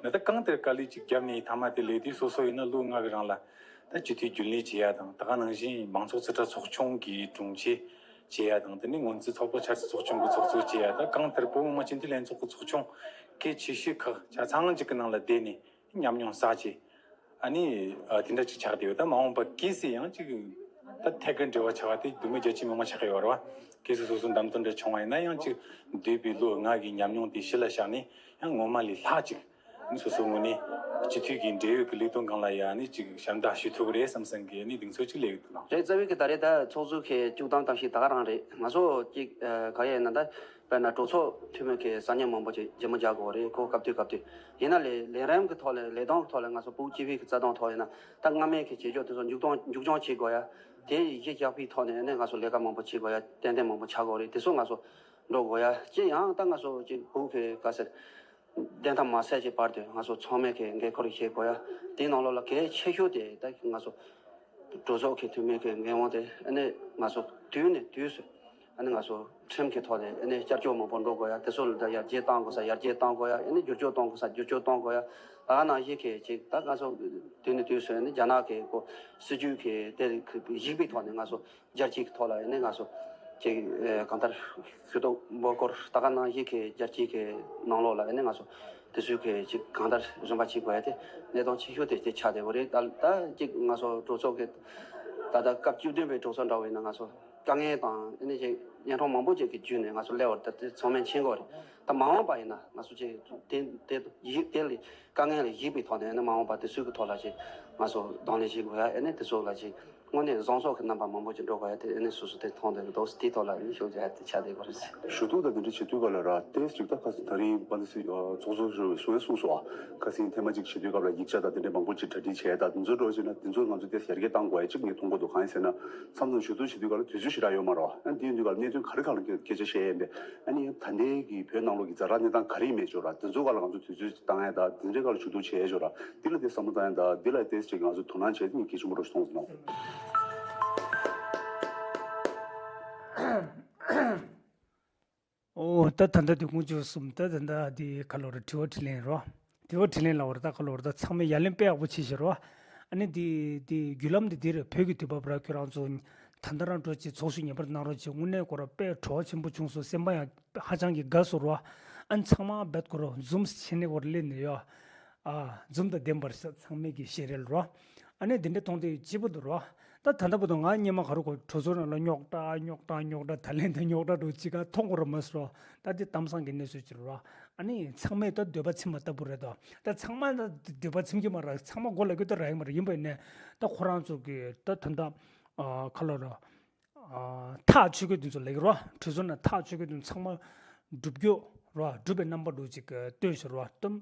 ད་ལྟ་གང་ལྟར་དཀའ་ལས་ཅིག་བརྒྱབ་ནས་མཐའ་མ་དེ་ལས་དུས་སོ་སོ་ཡིན་ན་ལོ་ལྔ་གི་རིང་ལ་ད་སྤྱི་འཐུས་རྒྱུན་ལས་བྱེད་ཡ་དང་། ད་ག་ནང་བཞིན་མང་ཚོགས་རྩིས་ཁྲ་ཚོགས་ཆུང་གི་དྲུང་ཆེ་བྱེད་ཡ་དང་། དེ་ནས་སྔོན་རྩིས་ཚོགས་པ་འཆར་རྩིས་ཚོགས་ཆུང་གི་ཚོགས་གཙོ་བྱེད་ཡ། ད་གང་ལྟར་བོད་མི་མང་སྤྱི་འཐུས་ལྷན་ཚོགས་ཀྱི་ཚོགས་ཆུང་གལ་ཆེ་ཤོས་ཁག་ཆ་ཚང་གཅིག་གི་ནང་ལ་བསྡད་ནས་ཉམས་མྱོང་བསགས་བྱས། ཨ་ནི་ཨ་དེ་འདྲ་ཅིག་ཆགས་བསྡད་ཡོད། ད་མ་འོངས་པ་གལ་སྲིད་ཡང་ཅིག་ད་ཐད་ཀར་འབྲེལ་བ་ཆགས་པ་དེ་འདུག་མི་རྒྱ་ཆེ་མི་མང་ཆགས་ཀྱི་ཡོད་རེད་བ། གལ་སྲིད་སོ་སོ་བདམས་ཐོན་འདྲ་བྱུང་བ་ཡིན་ན་ཡང་ཅིག་འདས་པའི་ལོ་ལྔ་གི་ཉམས་མྱོང་དེ་གཞི་ལ་བཞག་ནས་ཡང་སྔོན་མ་ལས་ལྷག་ཅིག་ཨ་ནི་སོ་སོའི་ངོས་ནས་སྤྱི་འཐུས་ཀྱི་འབྲེལ་ཡོད་ཀྱི་ལས་དོན་སྒང་ལ་ཡང་ཨ་ནི་ཅིག་ཞབས་འདེགས་ཞུ་ཐུབ་ཀྱི་རེད་བསམ་བསམ་གྱི་ཨ་ནི་གདེང་ཚོད་ཅིག་སླེབས་ཡོད་འདུག་ལགས། རེད། རྩ་བའི་གི་ད་རེས་ད་ཚོགས་གཙོ་གི་བཅུ་གཏམ་གཏམ་བཤད་ད་ག་རང་རེད། ང་ཚོ་ཅིག་ག་ཡེ་ན་ད། དཔེར་ན་གྲོས་ཚོགས་འཐུས་མི་གི་ས་ཉམས་མང་པོ་ཅིག་ཇེ་མང་རྒྱག་དགོས་རེད་ཁོ། སྐབས་དུས་སྐབས་དུས་ཡིན་ན་ལས་ལས་རིམ་གི་ཐོག་ལས་ལས་དོན་གི་ཐོག་ལས་ང་ཚོ་བོད་སྤྱི་པའི་གི་རྩ་དོན་ཐོག་ཡིན་ན་ད་སྔ་མའི་གི་བྱེད་ཕྱོགས་དེ་ཚོ་མཇུག་སྐྱོང་མཇུག་སྐྱོང་བྱེད་དགོས་ཡ། དེ་གཞི་བཞག་པའི་ཐོག་ནས་ནི་ང་ཚོ་ལས་ཀ་མང་པོ་བྱེད་དགོས་ཡ། ཏན་ཏན་མང་པོ་ཆགས་དགོས་རེད། དེ་ཚོ་ང་ཚོ་འགྲོ་དགོས་ཡ། ཅི་ཡང་ད་ང་ཚོ་ཅིག་བོད་གི་ག་ཟེར་བདེན་མཐའ་མ་གསལ་གྱི་བར་དུ་ང་ཚོ་ཚང་མས་གི་འགན་ཁུར་བཞེས་དགོས་ཡ། དེའི་ནང་ལོགས་ལ་གལ་ཆེ་ཤོས་དེ་ད་ང་ཚོ་གྲོས་ཚོགས་ཀྱི་འཐུས་མི་གི་འགན་དབང་དེ་ཨ་ནི་ང་ཚོ་དུས་ནས་དུས་སུ་ཨ་ནི་ང་ཚོ་ཁྲིམས་ཀྱི་ཐོག་ནས་ཨ་ནི་བསྐྱར་བཅོས་མང་པོ་འགྲོ་དགོས་ཡ། དེ་ཚོ་ལ་ད་ཡར་རྒྱས་གཏང་དགོས་ས་ཡར་རྒྱས་གཏང་དགོས་ཡ། ཨ་ནི་བསྒྱུར་བཅོས་གཏོང་དགོས་ས་བསྒྱུར་བཅོས་གཏོང་དགོས་ཡ། ད་ག་ནང་བཞིན་གི་ཅིག་ད་ང་ཚོ་དུས་ནས་དུས་སུ་ཨ་ནི་རྒྱ་ནག་གི་ཁོ་སྲིད་ཇུས་ཀྱི་དེ་གཞིགས་པའི་ཐོག་ནས་ང་ཚོ་རྒྱལ་སྤྱིའི་ཐོག་ལ་ཡིན་ནའི་ང་ཚོ་ཅིག་ཨེ་གང་ལྟར་ཞུ་གཏུག་འབོད་སྐུལ་ད་ག་ནང་བཞིན་གྱི་རྒྱལ་སྤྱིའི་གི་ནང་ལོགས་ལ་ཡིན་ནའི་ང་ཚོ་དེ་ཚོའི་གི་ཅིག་གང་ལྟར་རིམ་པ་ཅིག་དགོས་ཡ་དེ་གནད་དོན་ཆེ་ཤོས་དེ་དེ་ཆགས་བསྡད་ཡོད་རེད། ད་ད་ཅིག་ང་ཚོ་གྲོས་ཚོགས་ཀྱི་ད་ལྟ་སྐབས་བཅུ་བདུན་པའི་གྲོས་ཚོགས་འདྲ་བོ་ཡིན་ན་ང་ཚོ་དཀའ་ངལ་དང་ཨེ་ནི་ཅིག་གཉན་འཕྲང་མང་པོ་ཅིག་གི་བརྒྱུད་ནས་ང་ཚོ་སླེབས་པ་རེད། ད་དེ་ཚང་མས་མཁྱེན་གྱི་ཡོད་རེད། ད་མ་འོངས་པ་ཡིན་ན་ང་ཚོ་ཅིག་དེ་དེ་ཡིག་དེ་ལ་དཀའ་ངལ་ལ་གཞིགས་པའི་ཐོག་ནས་ཨ་ནི་མ་འོངས་པ་དེ་ཚོའི་གི་ཐོག་ལ་ཅིག་ང་ཚོ་གདོང་ལེན་བྱེད་དགོས་ཡ། ཨ་ནི་དེ་ཚོ་ལ་ཅིག་དངོས་གནས་བཟང་ཕྱོགས་ཀྱི་རྣམ་པ་མང་པོ་ཅིག་འགྲོ་དགོས་ཡ་དེ་ཨ་ནི་སོ་སོ་དེ་མཐོང་བསྡད་ཀྱི་འདུག་དེའི་ཐོག་ལ་ཨ་ནི་ཤུགས་རྒྱག་ཡ་དེ་ཆགས་བསྡད་ཀྱི་རེད། ཞུ་གཏུག་དང་དེ་འདྲ་བྱེད་དུས་སྐབས་ལ་ར་ཏེས་ཅིག་ད་ཁ་སང་ད་རིང་པ་ཏི་སི་ཚོགས་གཙོ་ཧྲུའུ་སུ་ཡང་གསུངས་སོང་ཨ། ཁ་སང་ཐེངས་མ་གཅིག་བྱེད་དུས་སྐབས་ལ་ཡིག་ཆ་དང་དེ་འདྲ་མང་པོ་ཅིག་གྲ་སྒྲིག་བྱས། ད་དེ་ཚོ་འགྲོ་བྱས་ན་དེ་ཚོ་ང་ཚོ་ཏེས་ཡར་རྒྱས་གཏང་དགོས་ཡ་ཅིག་ངས་མཐོང་གི་འདུག་གང་ཡིན་ཟེར་ན་མཚམས་མཚམས་ཞུ་གཏུག་བྱེད་དུས་སྐབས་ལ་དུས་ཚོད་ཞེ་དྲག་ཡོད་མ་རེད་བ། ཨ་ནི་དེ་ཡིན་དུས་སྐབས་ལ་གནད་དོན་ག་རེ་ག་ལ་སྐད་ཆ་བཤད་ཡ་ཡིན་པས། ཨ་ནི་ད་ལྟའི་གི་བོད་ནང་ལོགས་ཀྱི་ཛ་དྲག་གནས་སྟངས་ག་རེ་ཡིན་མེད་ཅོག་ར་དེ་ཚོ་སྒང་ལ་ང་ཚོ་དུས་ཚོད་བཏང་ཡ་ད་དེ་འདྲའི་སྒང་ལ་ཞུ་གཏུག་བྱས་ཡ་ཅོག་ར་དེ་ལ་དེ་བསམ་བློ་བཏང་ཡ་ད་དེ་ལ་ཏེས་ཅིག་ང་ཚོ་དོ་སྣང་བྱས་ཏེ་གལ་ཆེན་པོ་རེད་མཐོང་སོང་། ཨོ་ད་ད་ལྟ་དེ་དགོངས་བཅོལ་གསུམ་ད་ད་ལྟ་དེ་ག་ལོ་རེད། དྲི་བ་དྲིས་ལན་རོ། དྲི་བ་དྲིས་ལན་ལ་བར་ད་ག་ལོ་རེད། ད་ཚང་མས་ཡ་ལན་དཔེ་ཡག་པོ་བྱེད་ཤེས་རོ། ཨ་ནི་དེ་དེ་བརྒྱུད་ལམ་དེ་དེ་རེད། བོད་ཀྱི་དུས་བབ་ར་ཁྱོད་རང་ཚོ་ད་ལྟ་རང་འགྲོ་ཅིག་ཚོགས་ཞུགས་ངེས་པར་གནང་རོགས་བྱེད། དངོས་གནས་ཁོ་ར་དཔེ་བྲོ་བ་ཆེན་པོ་བྱུང་སོང་། སེམས་པ་ཡང་ཧ་ཅང་གི་དགའ་སོང་རོ། ཨ་ནི་ཚང་མ་རྦད་ཁོ་ར་ཛུམ་བྱས་ནས་ཁོ་ར་སླེབས་ནས་ཡོ། ཨ་ཛུམ་དང་ལྡན་པར་ཤོག་ཚང་མས་ཀྱི་ཤེས་རེད་རོ། ཨ་ནི་དེ་འདྲ་མཐོང་དུས་སྐྱིད་པོ་འདུག་རོ། ད་ད་ལྟ་བར་དུ་ང་སྔོན་མ་ག་རེ་གོ་གྲོས་ཚོགས་ནང་ལ་རྙོག་དྲ་རྙོག་དྲ་རྙོག་དྲ་ད་ལན་དུ་རྙོག་དྲ་འགྲོ་ཅིག་ག་མཐོང་གོ་ར་མ་སོང་རོ། ད་དེ་གཏམ་བཟང་གི་གནས་ཚུལ་ཅིག་རོ། ཨ་ནི་ཚང་མས་ད་འདོད་པ་ཚིམ་པ་ལྟ་བུ་རེད་དོ། ད་ཚང་མ་ད་འདོད་པ་ཚིམ་གྱི་མ་རེད། ཚང་མ་མགོ་ལ་སྐྱོ་ད་ར་ཡིན་མ་རེད། ཡིན་པ་ཡིན་ནས་ད་ཁོ་རང་ཚོ་གི་ད་ད་ལྟ་ཨ་ག་ལོ་རོ། ཨ་ཐག་ཆོད་གི་དུས་ཚོད་ལ་ཡོད་རོ། གྲོས་ཚོགས་ནང་ཐག་ཆོད་གི་དུས་ཚང་མ་སྒྲུབ་རྒྱུ་རོ། སྒྲུབ་པའི་རྣམ་པ་འདྲ་ཅིག་སྟོན་ཤོག་རོ། གཏམ་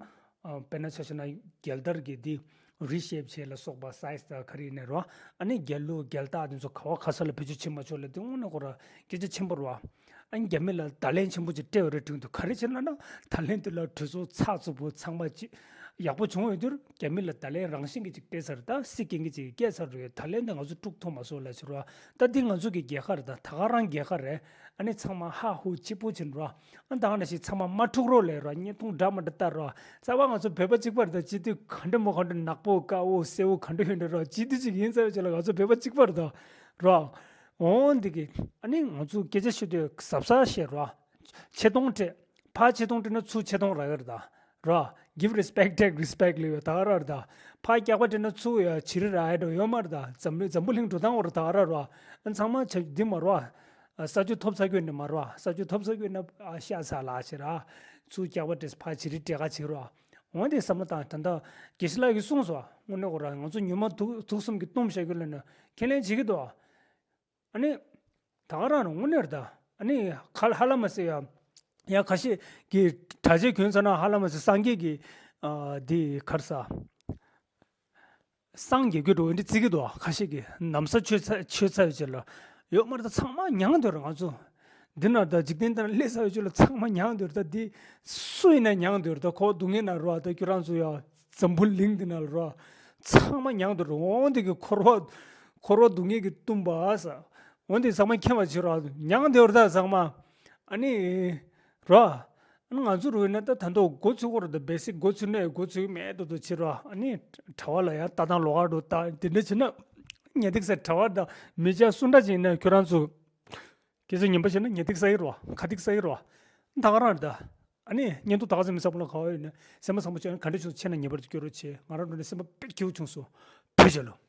ཨ་དཔེར་ན་ཆ་བཞག་ན་རྒྱལ་དར་གྱི་འདི་རི་ཤེབ་བྱས་ལ་སོགས་པ་སའི་ཛི་དང་ག་རེ་ཡིན་ནའི་རོ། ཨ་ནི་རྒྱལ་གླུ་རྒྱལ་རྟགས་དེ་ཚོ་ག་བ་ག་ས་ལ་བེད་སྤྱོད་བྱེད་མ་ཆོག་ལ་དེ་དངོས་གནས་ཁོ་ར་སྐད་ཆ་ཆེན་པོ་རོ། ཨ་ནི་རྒྱ་མི་ལ་བརྡ་ལན་ཆེན་པོ་ཅིག་སྤྲད་ཡོད་རེད་དྲན་འདུག་ག་རེ་བྱས་ན་ན་ད་ལན་དེ་ལ་གྲོས་ཚོགས་ཚགས་ཚུད་པོ་ཚང་མ་ཅིག་ཡག་པོ་བྱུང་ཡོད་དུས་རྒྱ་མི་ལ་བརྡ་ལན་རང་བཞིན་གྱི་ཅིག་སྤྲད་ཚར། ད་སྲིད་སྐྱོང་གི་ཅིག་སྐད་ཚར་རེད། ད་ལན་དེ་ང་ཚོ་དཀྲུག་ཐུབ་མ་སོང་ལ་ཕྱིར་རོ། ད་འདི་ང་ཚོ་གི་རྒྱལ་ཁ་རེད། ད་ད་ག་རང་རྒྱལ་ཁ་རེད། ཨ་ནི་ཚང་མ་ཧ་ཧུ་གཅིག་པོ་བྱེད་རོ། ཨ་ད་ག་ནང་བཞིན་ཚང་མ་མ་འཁྲུག་རོགས་ལས་རོ། བརྙན་ཐུང་འདྲ་མ་འདྲ་ལྟ་རོ། རྩ་བ་ང་ཚོ་བོད་པ་གཅིག་པ་རེད། ད་སྤྱི་འཐུས་ག་འདྲ་མོ་ག་འདྲ་ནག་པོ་དཀར་པོ་སེར་པོ་ག་འདྲ་ཡོད་འདྲ་རོ། སྤྱི་འཐུས་གཅིག་ཡིན་ཚར་བའི་ཆ་ལ་ང་ཚོ་བོད་པ་གཅིག་པ་རེད་ད་རོ། འོང་འདི་གི་ཨ་ནི་ང་ཚོ་སྐད་ཆ་བཤད་དུས་གཟབ་གཟབ་བཤད་རོ། ཆེ་མཐོང་སྤྲད། ཕར་ཆེ་མཐོང་སྤྲད་ན་ཚུར་ཆེ་མཐོང་རག་གི་རེད་ད། རོ། Give respect, take respect ལབ་ཡོད་ད་ག་ར་རེད་ད། ཕར་སྐྱག་པ་སྤྲད་ན་ཚུར་ཡ་བྱི་རི་རག་ཡ་འགྲོ་ཡོད་མ་རེད་ད། འཛམ་གླིང་འཛམ་བུ་གླིང་འགྲོ་སྟངས་འོ་རེད་ད་ག་ར་རོ། ཨ་ཚང་མ་ཆ་འདི་མ་རོ། ས་ཆུ་ཐོབ་ཚར་གྱི་ཡོད་ནི་མ་རོ། ས་ཆུ་ཐོབ་ཚར་གྱི་ཡོད་ན་ཨ་ཤ་ཚ་ལ་ཕྱིར་ར། ཚུར་སྐྱག་པ་སྤྲད་ཕར་བྱི་རི་སྤྲད་ག་ཕྱིར་རོ། འོན་ཏེ་བསམ་བློ་བཏང་། ད་ལྟ་དགེ་བཤེས་ལགས་ཀྱིས་གསུངས་སོང་། དངོས་གནས་ཁོ་རང་ང་ཚོ་ཉི་མ་དུག་དུག་གསུམ་གྱིས་བཏུམས་བཞག་རྒྱུ་ལ་ནི་ཁས་ལེན་བྱེད་ཀྱི་འདུག་ཨ་ནི་ད་ག་རང་རང་དངོས་གནས་རེད་ད། ཨ་ནི་ཁ་ཧ་ལམ་མ་ཟེར་ཡ། ཡ་ཁ་ཤས་ཀྱིས་གྲྭ་ཆས་གྱོན་ཚར་ན་ཧ་ལམ་མ་ཟེར་སངས་རྒྱས་ཀྱི་ཨ་འདི་ག་རེ་ཟ། སངས་རྒྱས་ཀྱི་འགྲོ་འདི་བརྩི་གི་འདུག་ཁ་ཤས་ཀྱིས་ན་བཟའ་མཆོད་ཚར་མཆོད་ཚར་བའི་རྗེས་ལ་ཡོད་མ་རེད་ད། ཚང་མ་མྱངས་འདོད་རེད། ང་ཚོ་འདི་ན་ད་འཇིག་རྟེན་འདི་ན་སླེབས་ཚར་བའི་རྗེས་ལ་ཚང་མ་མྱངས་འདོད་རེད་ད། འདི་སུ་ཡིན་ན་མྱངས་འདོད་རེད་ད། ཁོ་སྡུག་བསྔལ་ན་རོ། ད་ཁྱོད་རང་ཚོ་ཡ་འཛམ་བུ་གླིང་འདི་ན་རོ། ཚང་མ་མྱངས་འདོད་རེད། འོན་ཏེ་གི་འཁོར་བ་འཁོར་བ་སྡུག་བསྔལ་གྱིས་བཏུམས་པ་ས། འོན་ཏེ་ཚང་མ་མཁྱེན་པ་བྱེད་རོགས། མྱངས་འདོད་རེད་ད་ཚང་མ། ཨ་ནི་རོ། ང་ཚོ་རུ་ཡིན་ན་ད་ད་དུང་འགོ་ཚུགས་ཀྱི་རེད་ད། བེ་སིག་འགོ་ཚུགས་ནས་འགོ་ཚུགས་མེད་དུ་དུ་བྱེད་རོགས། ཨ་ནི་གྲྭ་པ་ལ་ཡང་ལྟ་སྟངས་ལོགས་ཀ་འགྲོ་ད། དེ་འདྲ་བྱས་ན་ཉེས་སྡིག་ཟེར། གྲྭ་པ་དང་མི་ཆ་སུ་འདྲ་ཅིག་ཡིན་ན་ཁྱོད་རང་ཚོ་སྐད་ཆ་ངན་པ་བཤད་ན་ཉེས་སྡིག་ཟ་ཡི་རོགས། ཁ་སྡིག་ཟ་ཡི་རོགས། ད་ག་རང་རེད་ད། ཨ་ནི་བརྙན་ཐུང་ད་ག་ཚོད་མི་བསམ་བློ་ག་བ་ཡོད་ན་སེམས་པ་བཟང་པོ་བྱས་ན་ག་འདྲ་བྱུང་། བྱས་ན་ངེས་པར་དུ་སྐྱོར་རོགས་བྱེད། ང་རང་འགྲོ་ནས་སེམས་པ་དཔེ་སྐྱིད་པོ་བྱུང་སོང་། བོད་རྒྱལ་ལོ།